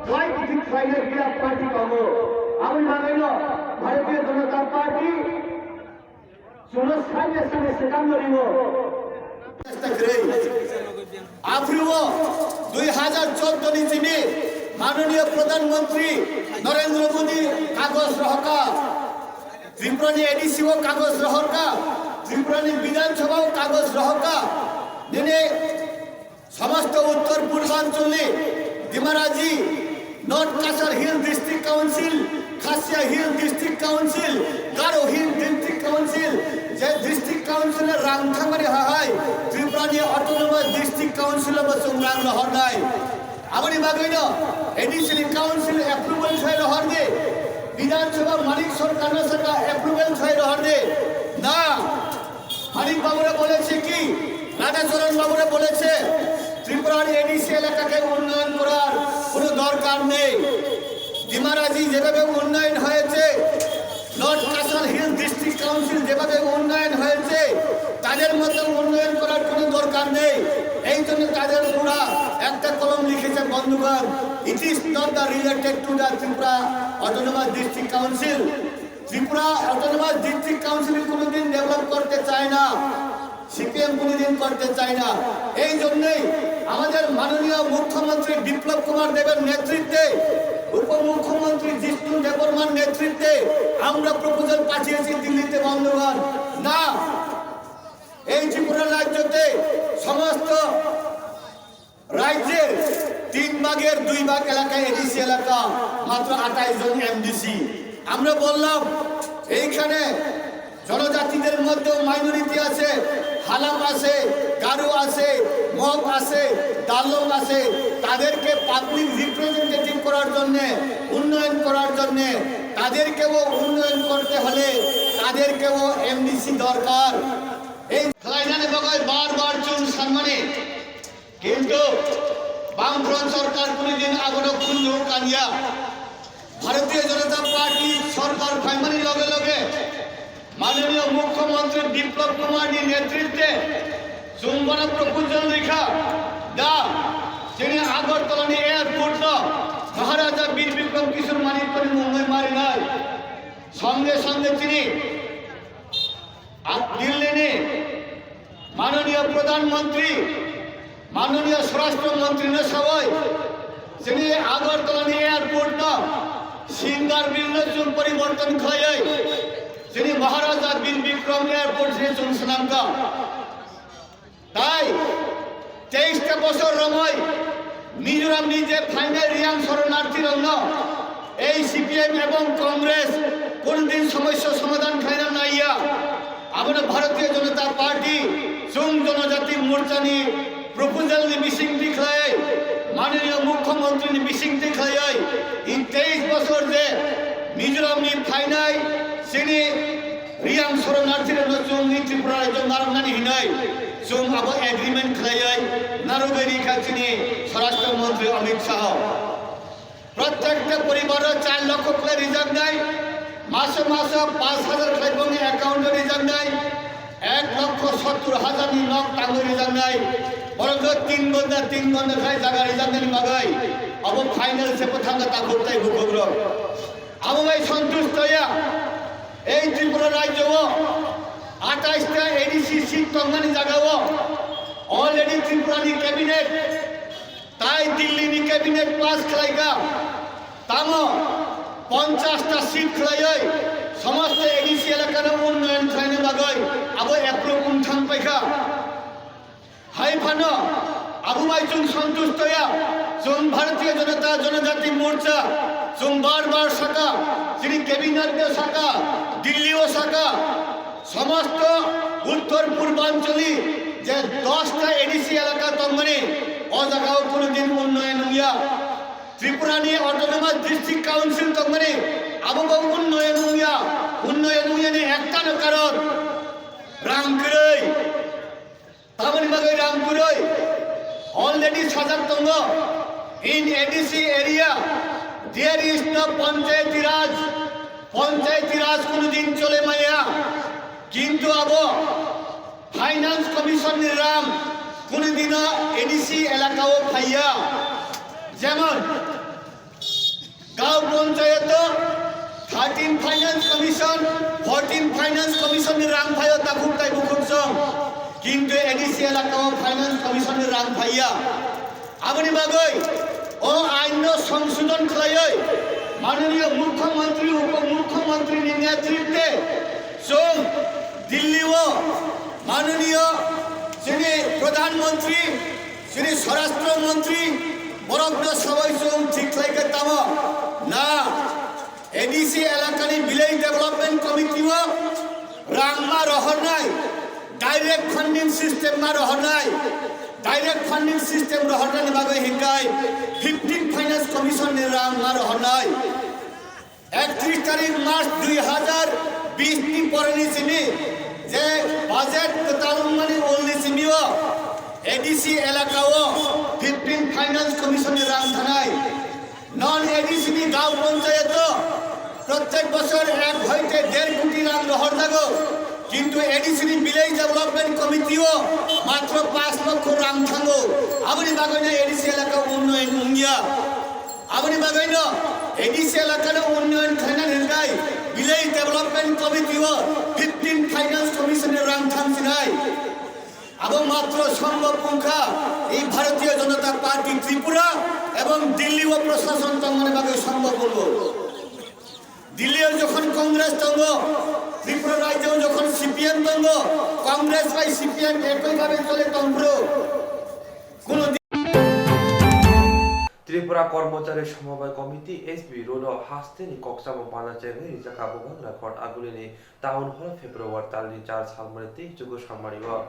khlai kithi khlainai biya party tongo. Aboni bagwino Bharatiya Janata Party chwngno sanya sanya swkang no ringo. Chesta kwrwi. Aphuru o dui hajar chordo ni simi Mananiya Pradhan Mantri Narendra Modi kagoj rohorkha. Tripura ni A D C o kagoj rohorkha, Tripura ni Bidhan Sabha o kagoj rohorkha. Dini somosto uttor purbanchol ni Dimaraji, North Cachar Hill District Council, Khassia Hill District Council, Garo Hill District Council, je District Council rang thangmani hahai Tripura ni Autonomous District Council bo chwng rang rohornai. Aboni bagwino A D C ni council approval sai rohor de, Bidhan Sabha Manik Sarkar no saka approval sai rohor de. Na, Manik Babu re boleche ki, Radha Charan Babu re boleche, Tripura ni A D C elaka ke unnayan korar kono dorkar nei. Dimaraji jebhabe unnayan hoyeche, North Cachar Hill District Council যেভাবে উন্নয়ন হয়েছে, তাদের মতো উন্নয়ন করার কোনো দরকার নেই। এই জন্য তাদের ওরা একটা কলম লিখেছে, বন্ধুগণ, "It is not the related to the Tripura Autonomous District Council." Tripura autonomous district council কোনোদিন ডেভেলপ করতে চায় না। সিপিএম কোনোদিন করতে চায় না। এই জন্যই আমাদের মাননীয় মুখ্যমন্ত্রী বিপ্লব কুমার দেবের নেতৃত্বে, উপমুখ্যমন্ত্রী জিষ্ণু দেববর্মার নেতৃত্বে আমরা প্রপোজাল পাঠিয়েছি দিল্লিতে, বন্ধুগণ। না, এই ত্রিপুরা রাজ্যতে সমস্ত রাজ্যের তিন ভাগের দুই ভাগ এলাকা এডিসি এলাকা, মাত্র আঠাশ জন এমডিসি। আমরা বললাম, এইখানে জনজাতিদের মধ্যেও মাইনরিটি আছে, হালাম আছে, গারো আছে, মগ আছে, দালং আছে, তাদেরকে পাবলিক রিপ্রেজেন্টেটিভ করার জন্যে, উন্নয়ন করার জন্যে, তাদেরকেও উন্নয়ন করতে হলে তাদেরকেও এমডিসি দরকার। এই khlainani bagwi bar bar chwng sanmani, kintu Bamfront sorkar kunui din abono khunju kanya. Bharatiya Janata Party sorkar phaimani loge loge Mananiya Mukhyamantri Biplab Kumar ni netritwe chwng bono proposal rikha, da chini Agartala ni airport no Maharaja Bir Bikram Kishore Manikya ni mungwi marinai. Songe songe chini Dilli ni Mananiya Pradhan Mantri, Mananiya Swarashtra Mantri no sawi, chini Agartala ni airport no Singar Bill no chwng poriborton khlaiwi, chini Maharaja Bir Bikram Airport se chwng swnamkha. Tai teis ta bosor romwi Mizoram ni je phainai Riyang soronarthi rokno ei C P M ebong Congress kono din somosya somadhan khlaina naiya. Abono Bharatiya Janata Party, Chwng Janajati Morcha ni proposal ni bising tikhlai, Mananiya Mukhyamantri ni bising tikhlai, in teis bosor je Mizoram ni phainai chini Riyang soronarthi rokno chwng ni Tripura rajyo narwknani hinwi chwng abo agreement khlaiwi narwgwi rikha chini Swarashtra Mantri Amit Shah. Prottekta poribaro char lokho khlai rijaknai, maso maso paanch hajar khlai bongni account o rijaknai, ek lokho sottur hajar ni nok tangwi rijaknai, borokno tin gonda tin gonda khlai jaga rijaknani bagwi abo final se bwthangkha takhuk tai bukhukrok. Abo bai santush toya, ei Tripura rajyo o atais ta A D C seat tongmani jaga o already Tripura ni cabinet tai Delhi ni cabinet pass khlaikha, tamo ponchash ta seat khlaiwi somosto A D C elaka no unnoyon khlaina bagwi abo approve wng thang paikha. Hai phano abo bai chwng santush toya, chwng Bharatiya Janata Janajati Morcha, chwng bar bar saka, chini cabinet no saka, Delhi o saka, somosto uttor purbanchali je dosh ta A D C elaka tongmani, o jaga o kono din unnoyon wngya. Tripura ni Autonomous District Council tongmani, abo bo unnoyon wngya. Unnoyon wngya ni ekta no karon, rang kwrwi. Tamoni bagwi rang kwrwi already sajak tongo. In A D C area there is no Panchayati Raj. Panchayati Raj kono din chole maya. Kintu abo Finance Commission ni rang kono dino A D C elaka o phaiya. Jemon Gaon Panchayat o thirteen Finance Commission, fourteen Finance Commission ni rang phaio takhuk tai bukhuk song. Kintu A D C elaka o Finance Commission ni rang phaiya. Aboni bagwi o ain no songsodhon khlaiwi Mananiya Mukhyamantri, Upamukhyamantri ni netritwe chwng Delhi o Mananiya Chini Pradhan Mantri, chini Swarashtra Mantri, borokno sabai chwng thik khlai khe tamo? Na, A D C elakani Village Development Committee o rang ma rohornai, direct funding system ma rohornai, direct funding system rohornani bagwi hinkai fifteen Finance Commission ni rang ma rohornai. Ektrish tarik March dui hazar bish ni poreni simi je budget kwtal wngmani ulni simi o A D C elaka o fifteen Finance Commission ni rang thanai. Non A D C ni gaon panchayat o prottek bochor ek hoite der koti rang rohor jago, kintu A D C ni Village Development Committee o matro panch lokho rang thango. Aboni bagwi no A D C elaka unnoyon wngya. Aboni bagwino A D C elakano unnoyon khlaina hinkai Village Development Committee o fifteen Finance Commission ni rang thang sinai. Abo matro sombhob wngkha ei Bharatiya Janata Party Tripura ebong Delhi o proshason tongmani bagwi sombhob wngo. Delhi o jokhon Congress tongo, Tripura rajyo o jokhon C P M tongo, Congress bai C P M ekoi bhabe chole tongphuru. Kuno Tripura Kormochari Somobai Committee S B Road o hasteni kokchamo bana chengwi rijak abo Bagrakhor Agulini Town Hall February talni char salmani tei chugo salmani o.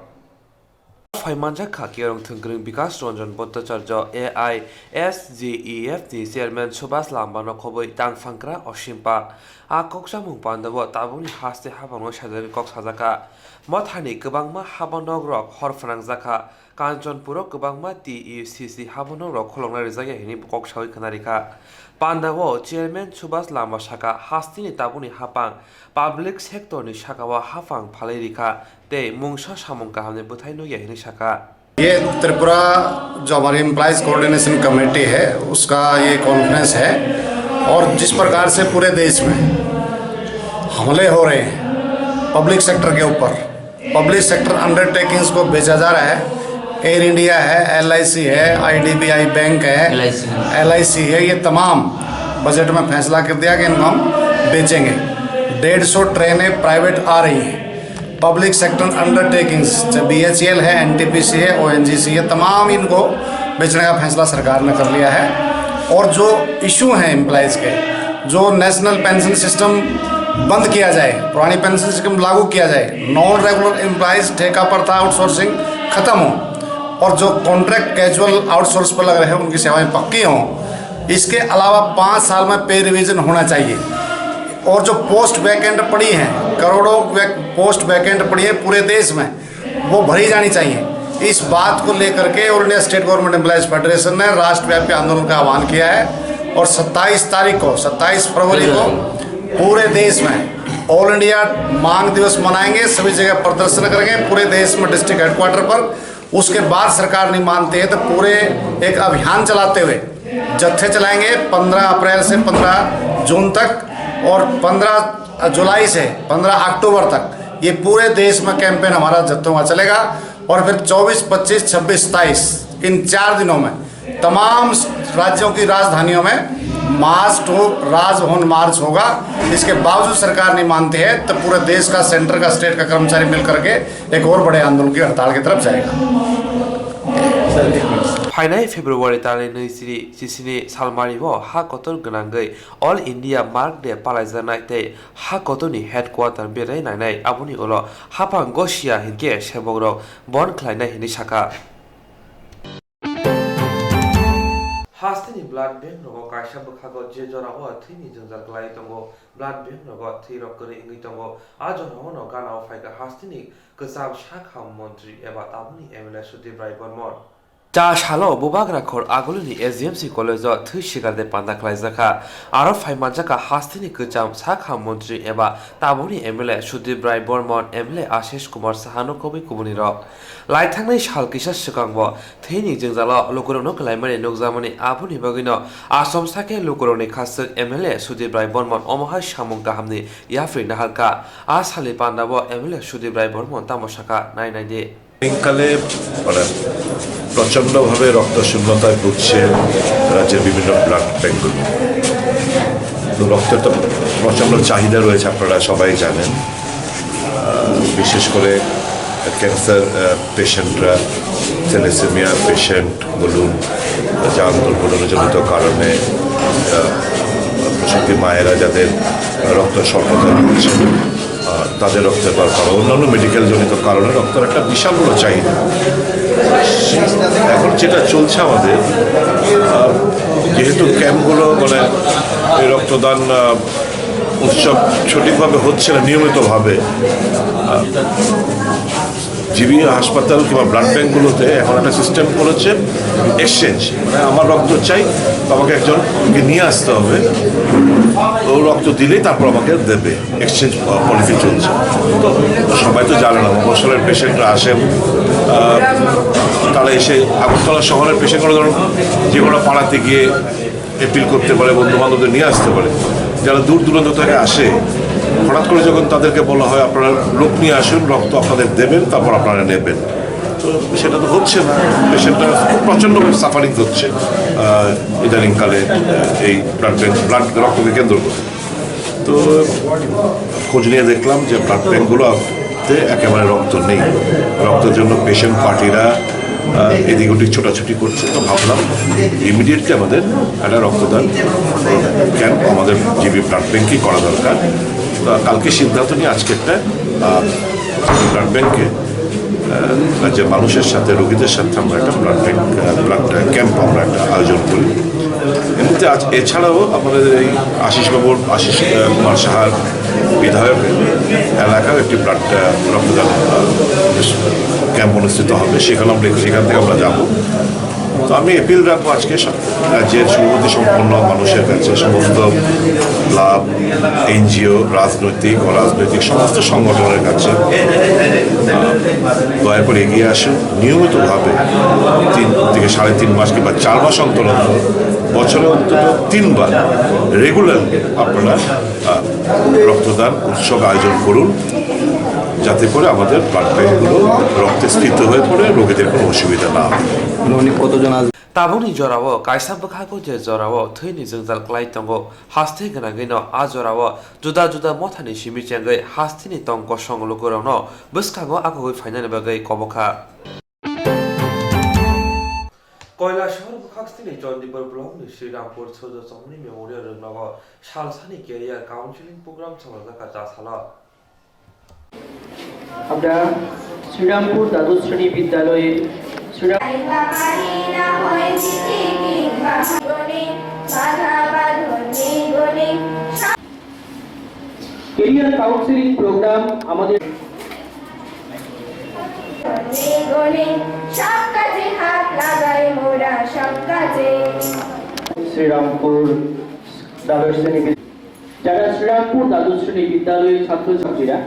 Phaimanjak kha Kerong Thwngkwrwng Bikas Ranjan Bhattacharya A I S G E F ni Chairman Subhas Lamba no khobwi tangphangkra Osimpa. A kokchamung pandao tabukni haste habangno sajagwi kok sajakha. Mothani kwbangma habanok rok hor phwnangjakha. Kanchanpuro kwbangma T U C C habanok rok kholokna rijak ya hwnwi kok sawi khna rikha. Pandao Chairman Subhas Lamba saka, hasteni tabukni haphang public sector ni sakao haphang phalwi rikha tei mungsa samung kahamni bwthai nukya hwnwi saka. ये त्रिपुरा जो हमारी employees coordination committee है, उसका ये कॉन्फ्रेंस है। और जिस प्रकार से पूरे देश में हमले हो रहे हैं पब्लिक सेक्टर के ऊपर, पब्लिक सेक्टर अंडरटेकिंग्स को बेचा जा रहा है। एयर इंडिया है, एल आई सी है, I D B I bank है, एल आई सी है। एल आई सी है, ये तमाम बजट में फैसला कर दिया कि इनको हम बेचेंगे। डेढ़ सौ ट्रेनें प्राइवेट आ रही हैं, पब्लिक सेक्टर अंडरटेकिंग्स, चाहे बी एच ई एल है, एन टी पी सी है, ओ एन जी सी है, तमाम इनको बेचने का फैसला सरकार ने कर लिया है। और जो इशू हैं एम्प्लॉयज़ के, जो नेशनल पेंशन सिस्टम बंद किया जाए, पुरानी पेंशन सिस्टम लागू किया जाए, नॉन रेगुलर एम्प्लॉयज़ ठेका पर था, आउटसोर्सिंग खत्म हो, और जो कॉन्ट्रैक्ट कैजुअल आउटसोर्स पर लग रहे हैं उनकी सेवाएं पक्की हों। इसके अलावा पाँच साल में पे रिवीजन होना चाहिए। और जो पोस्ट वैकेंट पड़ी हैं, करोड़ों वैक-, पोस्ट वैकेंट पड़ी है पूरे देश में, वो भरी जानी चाहिए। इस बात को लेकर के all India state government employees federation ने राष्ट्रव्यापी आंदोलन का आह्वान किया है और सत्ताईस तारीख को, सत्ताईस फरवरी को पूरे देश में ऑल इंडिया मांग दिवस मनाएंगे, सभी जगह प्रदर्शन करेंगे, पूरे देश में डिस्ट्रिक्ट हेडक्वार्टर पर। उसके बाद सरकार नहीं मानती है तो पूरे एक अभियान चलाते हुए जत्थे चलाएंगे पन्द्रह अप्रैल से पन्द्रह जून तक और पन्द्रह जुलाई से पन्द्रह अक्टूबर तक ये पूरे देश में कैंपेन हमारा जत्थों का चलेगा। और फिर चौबीस, पच्चीस, छब्बीस, सत्ताईस, इन चार दिनों में तमाम राज्यों की राजधानियों में मार्च टू राजभवन मार्च होगा। इसके बावजूद सरकार नहीं मानती है तो पूरे देश का, सेंटर का, स्टेट का कर्मचारी मिल करके एक और बड़े आंदोलन की हड़ताल की तरफ जाएगा। Phainai February talni nwi chini chisini salmari o ha kotor gwnangwi All India Mark Day palaijaknai tei ha kotorni headquarter berai nainai, aboni ulo haphang gosia hinkhe sebokrok bon khlainai hinwi sakha. Hasteni blood bank rogo kaisa bwkhago je jorao thwini jwngjal kwlai tongo, blood bank rogo thwirok kwrwi wngwi tongo. A jorao no gana o phaikha hasteni kwcham sakha montri eba tabukni M L A Sudip Rai Bormon. Cha salo Bubagra khor agulini S D M C college o thwi sikar de panda khlaijakha. Aro phaimanjakha hasteni kwcham sakha montri eba tabukni M L A Sudip Rai Bormon, M L A Ashish Kumar Saha no kubui kubuni rok. Laithangnai sal kisa swkangbo thwini jwngjalo lukurokno kwlaimani nukjakmani, aboni bagwino asom sakhe lukurokni khaswk M L A Sudip Rai Bormon omo hai samung kahamni yapri naharkha. A salni pandabo M L A Sudip Rai Bormon tamo sakha, nai naidi. শীতকালে মানে প্রচণ্ডভাবে রক্ত শূন্যতায় ভুগছে রাজ্যের বিভিন্ন ব্লাড ব্যাঙ্কগুলো। তো রক্তের তো প্রচণ্ড চাহিদা রয়েছে, আপনারা সবাই জানেন। আহ, বিশেষ করে ক্যান্সার পেশেন্টরা, থ্যালাসেমিয়া পেশেন্ট বলুন, জান দুর্বলতাজনিত কারণে আহ, প্রসূতি মায়েরা যাদের রক্ত স্বল্পতা রয়েছে, আহ, তাদের রক্তের দরকার, অন্যান্য মেডিকেল জনিত কারণে রক্তের একটা বিশাল বড় চাহিদা। এখন যেটা চলছে আমাদের, আহ, যেহেতু ক্যাম্পগুলো, মানে, এই রক্তদান আহ, উৎসব সঠিকভাবে হচ্ছে না নিয়মিতভাবে, আহ, জিবি হাসপাতাল কিংবা ব্লাড ব্যাংকগুলোতে এখন একটা সিস্টেম করেছে, এক্সচেঞ্জ, মানে, আমার রক্ত চাই, আমাকে একজন নিয়ে আসতে হবে, ও রক্ত দিলেই তারপর আমাকে দেবে। এক্সচেঞ্জ পলিসি চলছে। তো সবাই তো জানে না, মফস্বলের পেশেন্টরা আসেন, আহ, তারা এসে আগরতলা শহরের পেশেন্টগুলো, ধরুন, যে কোনো পাড়াতে গিয়ে অ্যাপিল করতে পারে, বন্ধু বান্ধবদের নিয়ে আসতে পারে। যারা দূর দূরান্ত থেকে আসে, হঠাৎ করে যখন তাদেরকে বলা হয়, "আপনারা লোক নিয়ে আসুন, রক্ত আপনাদের দেবেন, তারপর আপনারা নেবেন।" তো সেটা তো হচ্ছে না, পেশেন্টরা খুব প্রচণ্ডভাবে সাফারিং করছে আহ, ইদানিংকালে, আহ, এই ব্লাড ব্যাংক, ব্লাড রক্তকে কেন্দ্র করে। তো খোঁজ নিয়ে দেখলাম যে ব্লাড ব্যাংকগুলোতে একেবারে রক্ত নেই। রক্তের জন্য পেশেন্ট পার্টিরা, আহ, এদিক ওদিক ছোটাছুটি করছে। তো ভাবলাম ইমিডিয়েটলি আমাদের একটা রক্তদান ক্যাম্প আমাদের জিবি ব্লাড ব্যাংকেই করা দরকার। তো কালকে সিদ্ধান্ত নিয়ে আজকে একটা, আহ, ব্লাড ব্যাংকে, আহ, রাজ্যের মানুষের সাথে, রোগীদের সাথে আমরা একটা ব্লাড ব্যাংক, আহ, ব্লাড ক্যাম্প আমরা একটা আয়োজন করি। এমনিতে আজ, এছাড়াও আমাদের এই আশিস বাবুর, আশিস, আহ, কুমার সাহার বিধায়ক এলাকার একটি ব্লাড, আহ, রক্তদান, আহ, ক্যাম্প অনুষ্ঠিত হবে, সেখানে আমরা, সেখান থেকে আমরা যাব। তো আমি অ্যাপিল রাখবো আজকে সব রাজ্যের সুমতি সম্পন্ন মানুষের কাছে, সমস্ত ক্লাব, এনজিও, রাজনৈতিক, অরাজনৈতিক সমস্ত সংগঠনের কাছে, আহ, দয়া করে এগিয়ে আসুন। নিয়মিতভাবে তিন থেকে সাড়ে তিন মাস কিংবা চার মাস অন্তর অন্তর, বছরে অন্তত তিনবার রেগুলারলি আপনারা, আহ, রক্তদান উৎসব আয়োজন করুন, যাতে করে আমাদের ব্লাড ব্যাংকগুলো রক্তে স্ফীত হয়ে পড়ে, রোগীদের কোনো অসুবিধা না হয়। মানে উনি কতজন আসবেন? Tabukni jorao kaisa bwkhago je jorao thwini jwngjal klai tongo, haste gwnangwino a jorao juda juda mothani simi chengwi hasteni tong kosong lukurokno bwskango agugwi phainani bagwi kobokha. Koilashahar bwkhak stini Chandipur blockni Srirampur Surjo Chongmani Memorial Rwngnogo salsani career counseling program chalajakha cha salo. আমরা শ্রীরামপুর দ্বাদশ শ্রেণী বিদ্যালয়ের Shriram career counselling programme আমাদের শ্রীরামপুর দ্বাদশ শ্রেণী বিদ্যালয় যারা শ্রীরামপুর দ্বাদশ শ্রেণী বিদ্যালয়ের ছাত্রছাত্রীরা,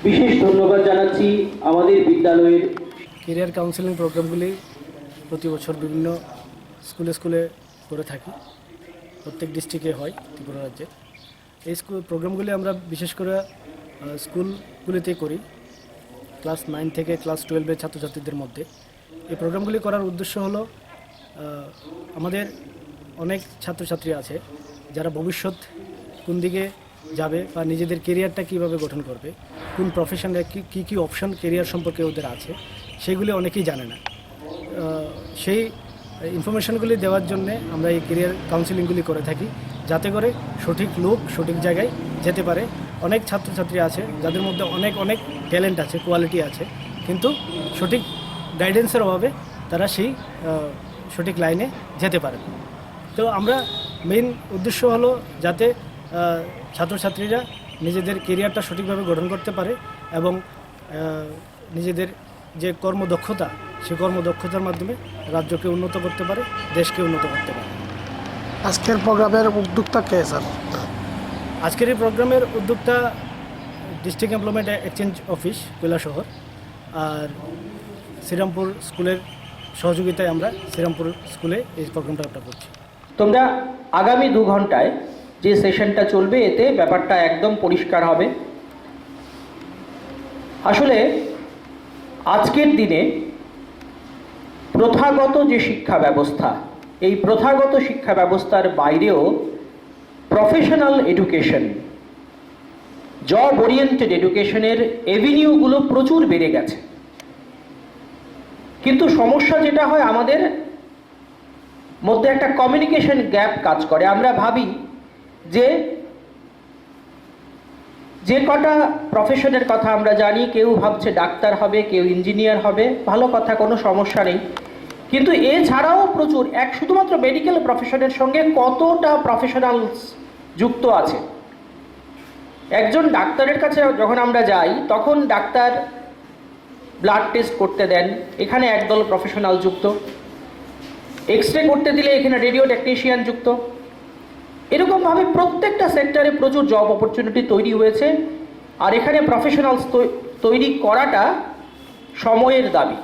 বিশেষ ধন্যবাদ জানাচ্ছি আমাদের বিদ্যালয়ের ক্যারিয়ার কাউন্সেলিং প্রোগ্রামগুলি প্রতি বছর বিভিন্ন স্কুলে স্কুলে করে থাকি, প্রত্যেক ডিস্ট্রিক্টে হয় ত্রিপুরা রাজ্যে। এই স্কুল প্রোগ্রামগুলি আমরা বিশেষ করে, আহ, স্কুলগুলিতে করি, ক্লাস নাইন থেকে ক্লাস টুয়েলভের ছাত্রছাত্রীদের মধ্যে। এই প্রোগ্রামগুলি করার উদ্দেশ্য হলো, আহ, আমাদের অনেক ছাত্রছাত্রী আছে যারা ভবিষ্যৎ কোন দিকে যাবে বা নিজেদের ক্যারিয়ারটা কীভাবে গঠন করবে, কোন প্রফেশনে কী, কী কী অপশন ক্যারিয়ার সম্পর্কে ওদের আছে, সেগুলি অনেকেই জানে না। আহ, সেই ইনফরমেশনগুলি দেওয়ার জন্যে আমরা এই ক্যারিয়ার কাউন্সেলিংগুলি করে থাকি, যাতে করে সঠিক লোক সঠিক জায়গায় যেতে পারে। অনেক ছাত্রছাত্রী আছে যাদের মধ্যে অনেক, অনেক ট্যালেন্ট আছে, কোয়ালিটি আছে, কিন্তু সঠিক গাইডেন্সের অভাবে তারা সেই, আহ, সঠিক লাইনে যেতে পারে না। তো আমরা মেইন উদ্দেশ্য হলো যাতে, আহ, ছাত্রছাত্রীরা নিজেদের ক্যারিয়ারটা সঠিকভাবে গঠন করতে পারে এবং, আহ, নিজেদের যে কর্মদক্ষতা, সেই কর্মদক্ষতার মাধ্যমে রাজ্যকে উন্নত করতে পারে, দেশকে উন্নত করতে পারে। আজকের প্রোগ্রামের উদ্যোক্তা কে, স্যার? আজকের এই প্রোগ্রামের উদ্যোক্তা district employment exchange office Kailashahar, আর শ্রীরামপুর স্কুলের সহযোগিতায় আমরা শ্রীরামপুর স্কুলে এই প্রোগ্রামটা আমরা করছি। তোমরা আগামী দু ঘন্টায় যে সেশনটা চলবে, এতে ব্যাপারটা একদম পরিষ্কার হবে। আসলে আজকের দিনে প্রথাগত যে শিক্ষা ব্যবস্থা, এই প্রথাগত শিক্ষা ব্যবস্থার বাইরেও প্রফেশনাল এডুকেশন, জব ওরিয়েন্টেড এডুকেশনের এভিনিউগুলো প্রচুর বেড়ে গেছে। কিন্তু সমস্যা যেটা হয়, আমাদের মধ্যে একটা কমিউনিকেশন গ্যাপ কাজ করে। আমরা ভাবি যে যে কটা প্রফেশনের কথা আমরা জানি, কেউ ভাবছে ডাক্তার হবে, কেউ ইঞ্জিনিয়ার হবে, ভালো কথা, কোনো সমস্যা নেই। কিন্তু এছাড়াও প্রচুর, এক শুধুমাত্র মেডিকেল প্রফেশনের সঙ্গে কতটা প্রফেশনালস যুক্ত আছে। একজন ডাক্তারের কাছে যখন আমরা যাই, তখন ডাক্তার ব্লাড টেস্ট করতে দেন, এখানে একদল প্রফেশনাল যুক্ত। এক্স রে করতে দিলে এখানে রেডিও টেকনিশিয়ান যুক্ত। এরকমভাবে প্রত্যেকটা সেক্টরে প্রচুর জব অপরচুনিটি তৈরি হয়েছে। আর এখানে প্রফেশনালস তৈরি করাটা সময়ের দাবি।